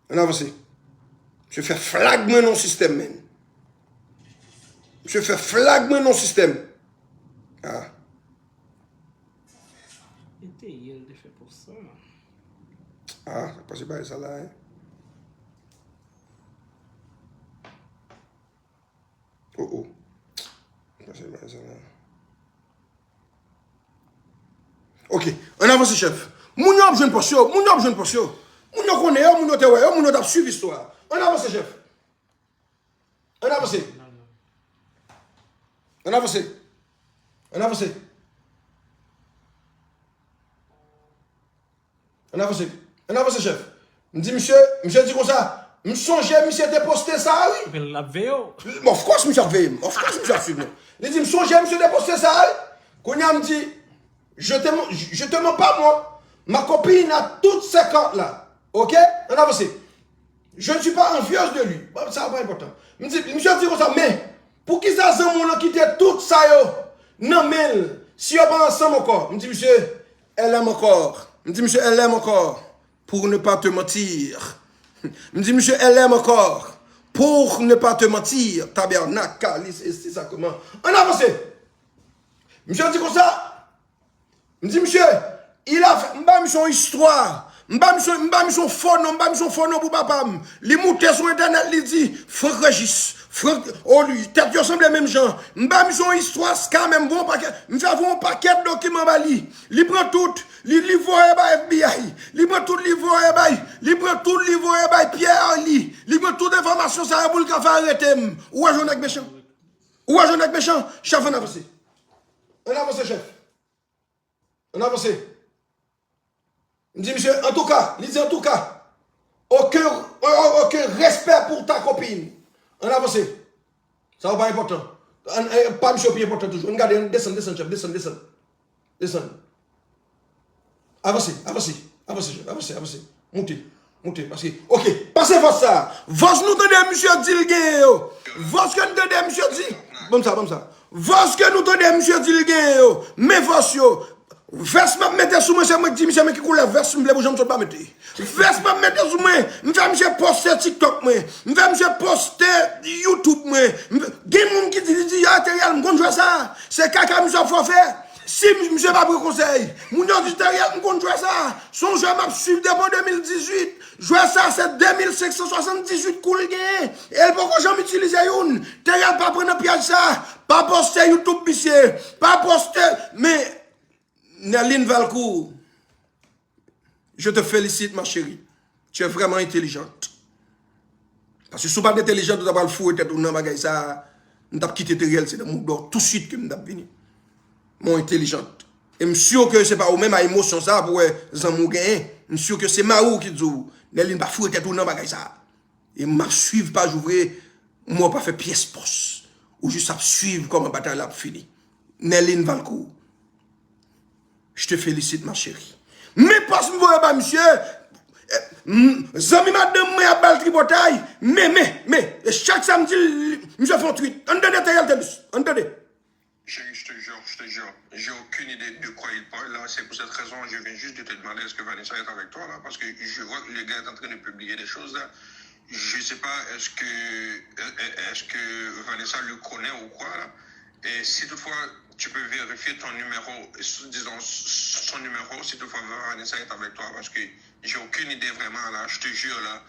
Ann avanse. Misye fè flag mwen nan sistèm, men. Misye fè flag mwen nan sistèm. Ah. E te ye l te fè pou sa. Ah, sa pase bagay sa la, hein? Oh, oh. Sa se bagay sa la. Ok, ann avanse, chèf. Moun yo ap jwenn pòs yo, moun yo ap jwenn pòs yo. Moun yo konnen yo, moun yo te wè yo, moun yo t ap swiv istwa a. Ann avanse, chèf. Ann avanse. Ann avanse. Ann avanse. Ann avanse. Ann avanse, chèf. M di misye, misye di konsa, m sonje misye te poste sa, wi. Men l ap veye w. Of course, misye ap veye m. Of course, misye ap swiv mwen. Li di, m sonje misye te poste sa, wi. Kounye a, m di, je te, je te mens pas, moi. Ma copine a toutes ces cartes là. Ok? Ann avanse. Je ne suis pas envieuse de lui. Bon, sa pa enpòtan. M di, misye di konsa, men, poukisa zanmi w lan kite tout sa yo nan men l, si yo pa ansanm ankò? M di, misye, elle aime encore. M di, misye, elle aime encore. Pour ne pas te mentir. M di, misye, elle aime encore. Pour ne pas te mentir. Tabernak, kalis, esti, sakreman. Ann avanse. Misye di konsa, M di, misye, il a fait, m ba misye yon istwa. M ba misye, m ba misye yon fo non, m ba misye yon fo non pou papa m. Li moute sou entènèt, li di, Frank Regis, Frank, o, li, tèt yo sanble menm jan. M ba misye yon istwa, ska menm, voye yon pakèt, m fè voye yon pakèt dokiman ba li. Li pran tout, li, li voye bay F B I. Li pran tout, li voye bay, li pran tout, li voye bay Pierre Arly. Li pran tout enfòmasyon sa yo pou l ka fè arete m. Ou wè jan nèg mechan? Ou wè jan nèg mechan? Chèf, ann avanse. Ann avanse, chèf. Ann avanse. M di, misye, antouka, li di, antouka, okenn, o- o- okenn respè pou ta kopin. Ann avanse. Sa yo pa enpòtan. Ann, eh, pa misye pi enpòtan toujou. Ann gade, ann desann, desann, chèf, desann, desann. Desann. Avanse, avanse, avanse, chèf, avanse, avanse. Moute, moute, paske, oke, pase vòs sa. Vòs nou tande misye di l genyen yo. Vòs ke n tande misye di. Ban m sa, ban m sa. Vòs ke nou tande misye di l genyen yo, men vòs yo. Vès m ap mete sou mwen, se mwen k di misye men ki koulè vès m vle pou Jean Claude pa mete. Vès m ap mete sou mwen, m fè misye poste TikTok mwen, m fè misye poste YouTube mwen. M fè- Gen moun ki di, li di, ah, Theriel, m konn jwè sa. Se kaka misye ap fè w fè. Si m- misye pa pran konsèy, moun yo di, Theriel, m konn jwè sa. Se yon jwè m ap swiv depi an de mil dizuit. Jwè sa, se de mil senk san swasanndizwit kou l genyen. E l poko janm itilize youn. Theriel pa pran nan pyèj sa. Pa poste YouTube misye. Pa poste, men Nerline Valcourt, je te félicite, ma chérie. Tu es vraiment intelligente. Paske si w pa t entèlijan, ou ta pral foure tèt ou nan bagay sa a. M t ap kite Theriel, se nan mouda w touswit ke m t ap vini. Men w entèlijan. E m si ke se pa ou menm a emosyon sa a pou wè zanmi w genyen. M si ke se mari w ki di w, Nerline, pa foure tèt ou nan bagay sa a. E m ap swiv paj ou vre, m wè w pa fè pyès pòs. Ou jis ap swiv kòman batay la ap fini. Nerline Valcourt, je te félicite, ma chérie. Men pòs m voye ba misye, eh, m- zanmi madanm mwen ap ba l tripotay, men, men, men, e chak sa m di l, misye fè yon tweet. Ann tande Theriel Thelus, ann tande. Chérie, je te jure, je te jure, j'ai aucune idée de quoi il parle là. C'est pour cette raison, je viens juste de te demander est-ce que Vanessa est avec toi là, parce que je vois que le gars est en train de publier des choses là. Je sais pas, est-ce que, est-ce que Vanessa le connaît ou quoi là? Et si toutefois tu peux vérifier ton numéro, disons son numéro, si toutefois Vanessa est avec toi, parce que j'ai aucune idée vraiment là, je te jure là,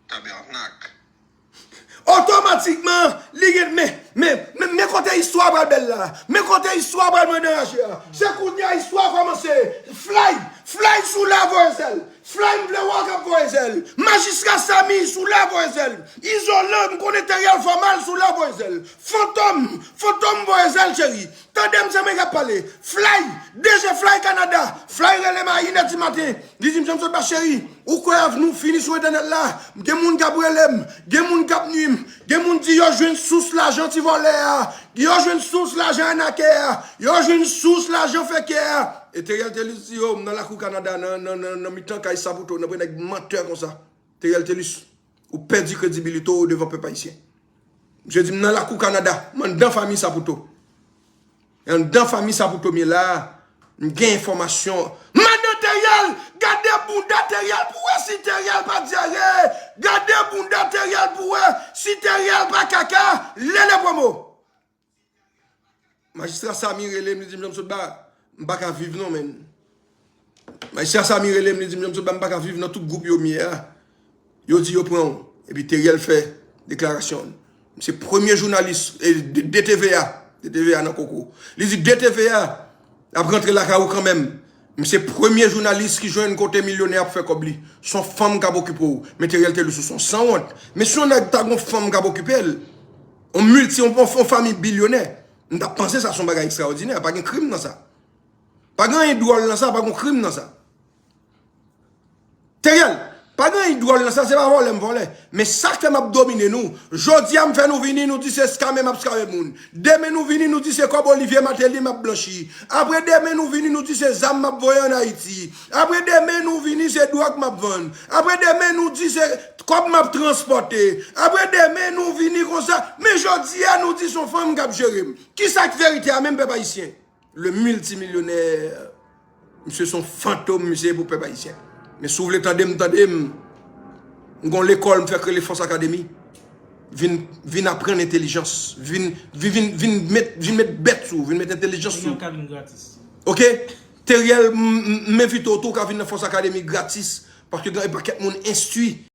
tabernak. Otomatikman, li gen, men, men, men, men kote istwa pral bèl la. Men kote istwa pral mande raje a. Se kounye a istwa kòmanse. Fly, Fly sou la voye zèl. Fly m vle wè w k ap voye zèl. Majistra Samy sou la voye zèl. Izolan, m konnen Theriel fè w mal sou la voye zèl. Fantom, Fantom voye zèl cheri. Tande m, se mwen k ap pale. Fly, D J Fly Canada. Fly rele m a inè di maten. Li di m, Jean Claude Bach cheri, ou kwè avni w fini sou entènèt la? Gen moun k ap rele m, gen moun k ap nwi m, gen moun di yo jwenn sous lajan ti vòlè a, yo jwenn sous lajan anakè a, yo jwenn sous lajan fekè a. E Theriel Thelus di yo, m nan lakou Kanada, nan, nan, nan, nan mitan kay Saputo, nan pre nèg mantè konsa. Theriel Thelus, ou pèdi kredibilite w devan pèp ayisyen. Misye di m nan lakou Kanada, m anndan fanmi Saputo. Anndan fanmi Saputo m ye la, m gen enfòmasyon. Madan Theriel, gade bounda Theriel pou wè si Theriel pa dyare. Gade bounda Theriel pou wè si Theriel pa kaka. Lele pwomo. Majistra Samy rele m, li di m, Jean Claude Bach, m pa ka viv non, menn. Majistra Samy rele m, li di m, Jean Claude Bach, m pa ka viv nan tout gwoup yo m ye a. Yo di yo pran w. Epi Theriel fè deklarasyon. M se premye jounalis, e, de, de T V A, de T V A nan koko. Li di de T V A ap rantre lakay ou kanmenm. M se premye jounalis ki jwenn kote milyonè ap fè kòb li. Se yon fanm k ap okipe w. Men Theriel Thelus ou se yon sanwont. Men si yon nèg ta gen yon fanm k ap okipe l, yon milti, yon, yon, yon fanmi bilyonè, m t ap panse sa se yon bagay ekstraòdinè. Pa gen krim nan sa. Pa gen anyen dwòl nan sa, pa gen krim nan sa. Theriel, pa gen anyen dwòl nan sa, se pa vòlè m vòlè. Men sa k fè m ap domine nou. Jodi a m fè nou vini, nou di se skame m ap skame moun. Demen nou vini, nou di se kòb Olivier Martelly m ap blanchi. Apre demen nou vini, nou di se zam m ap voye ann Ayiti. Apre demen nou vini, se dwòg m ap vann. Apre demen nou di se Kòb m ap transpòte. Apre demen, nou vini konsa. Men jodi a, nou di se yon fanm k ap jere m. Kisa k verite a menm, pèp ayisyen? Le miltimilyonè, misye se yon fantom, misye ye pou pèp ayisyen. Men si w vle tande m, tande m. M gon lekòl, m fèk rele Fòs Akademi. Vin, vin aprann entèlijans. Vin, vin, vin, vin met, vin met bèt sou, vin met entèlijans sou. Teriel, m, m, m envite w tou, w ka vin nan Fòs Akademi gratis. Paske gen yon pakèt moun enstwi.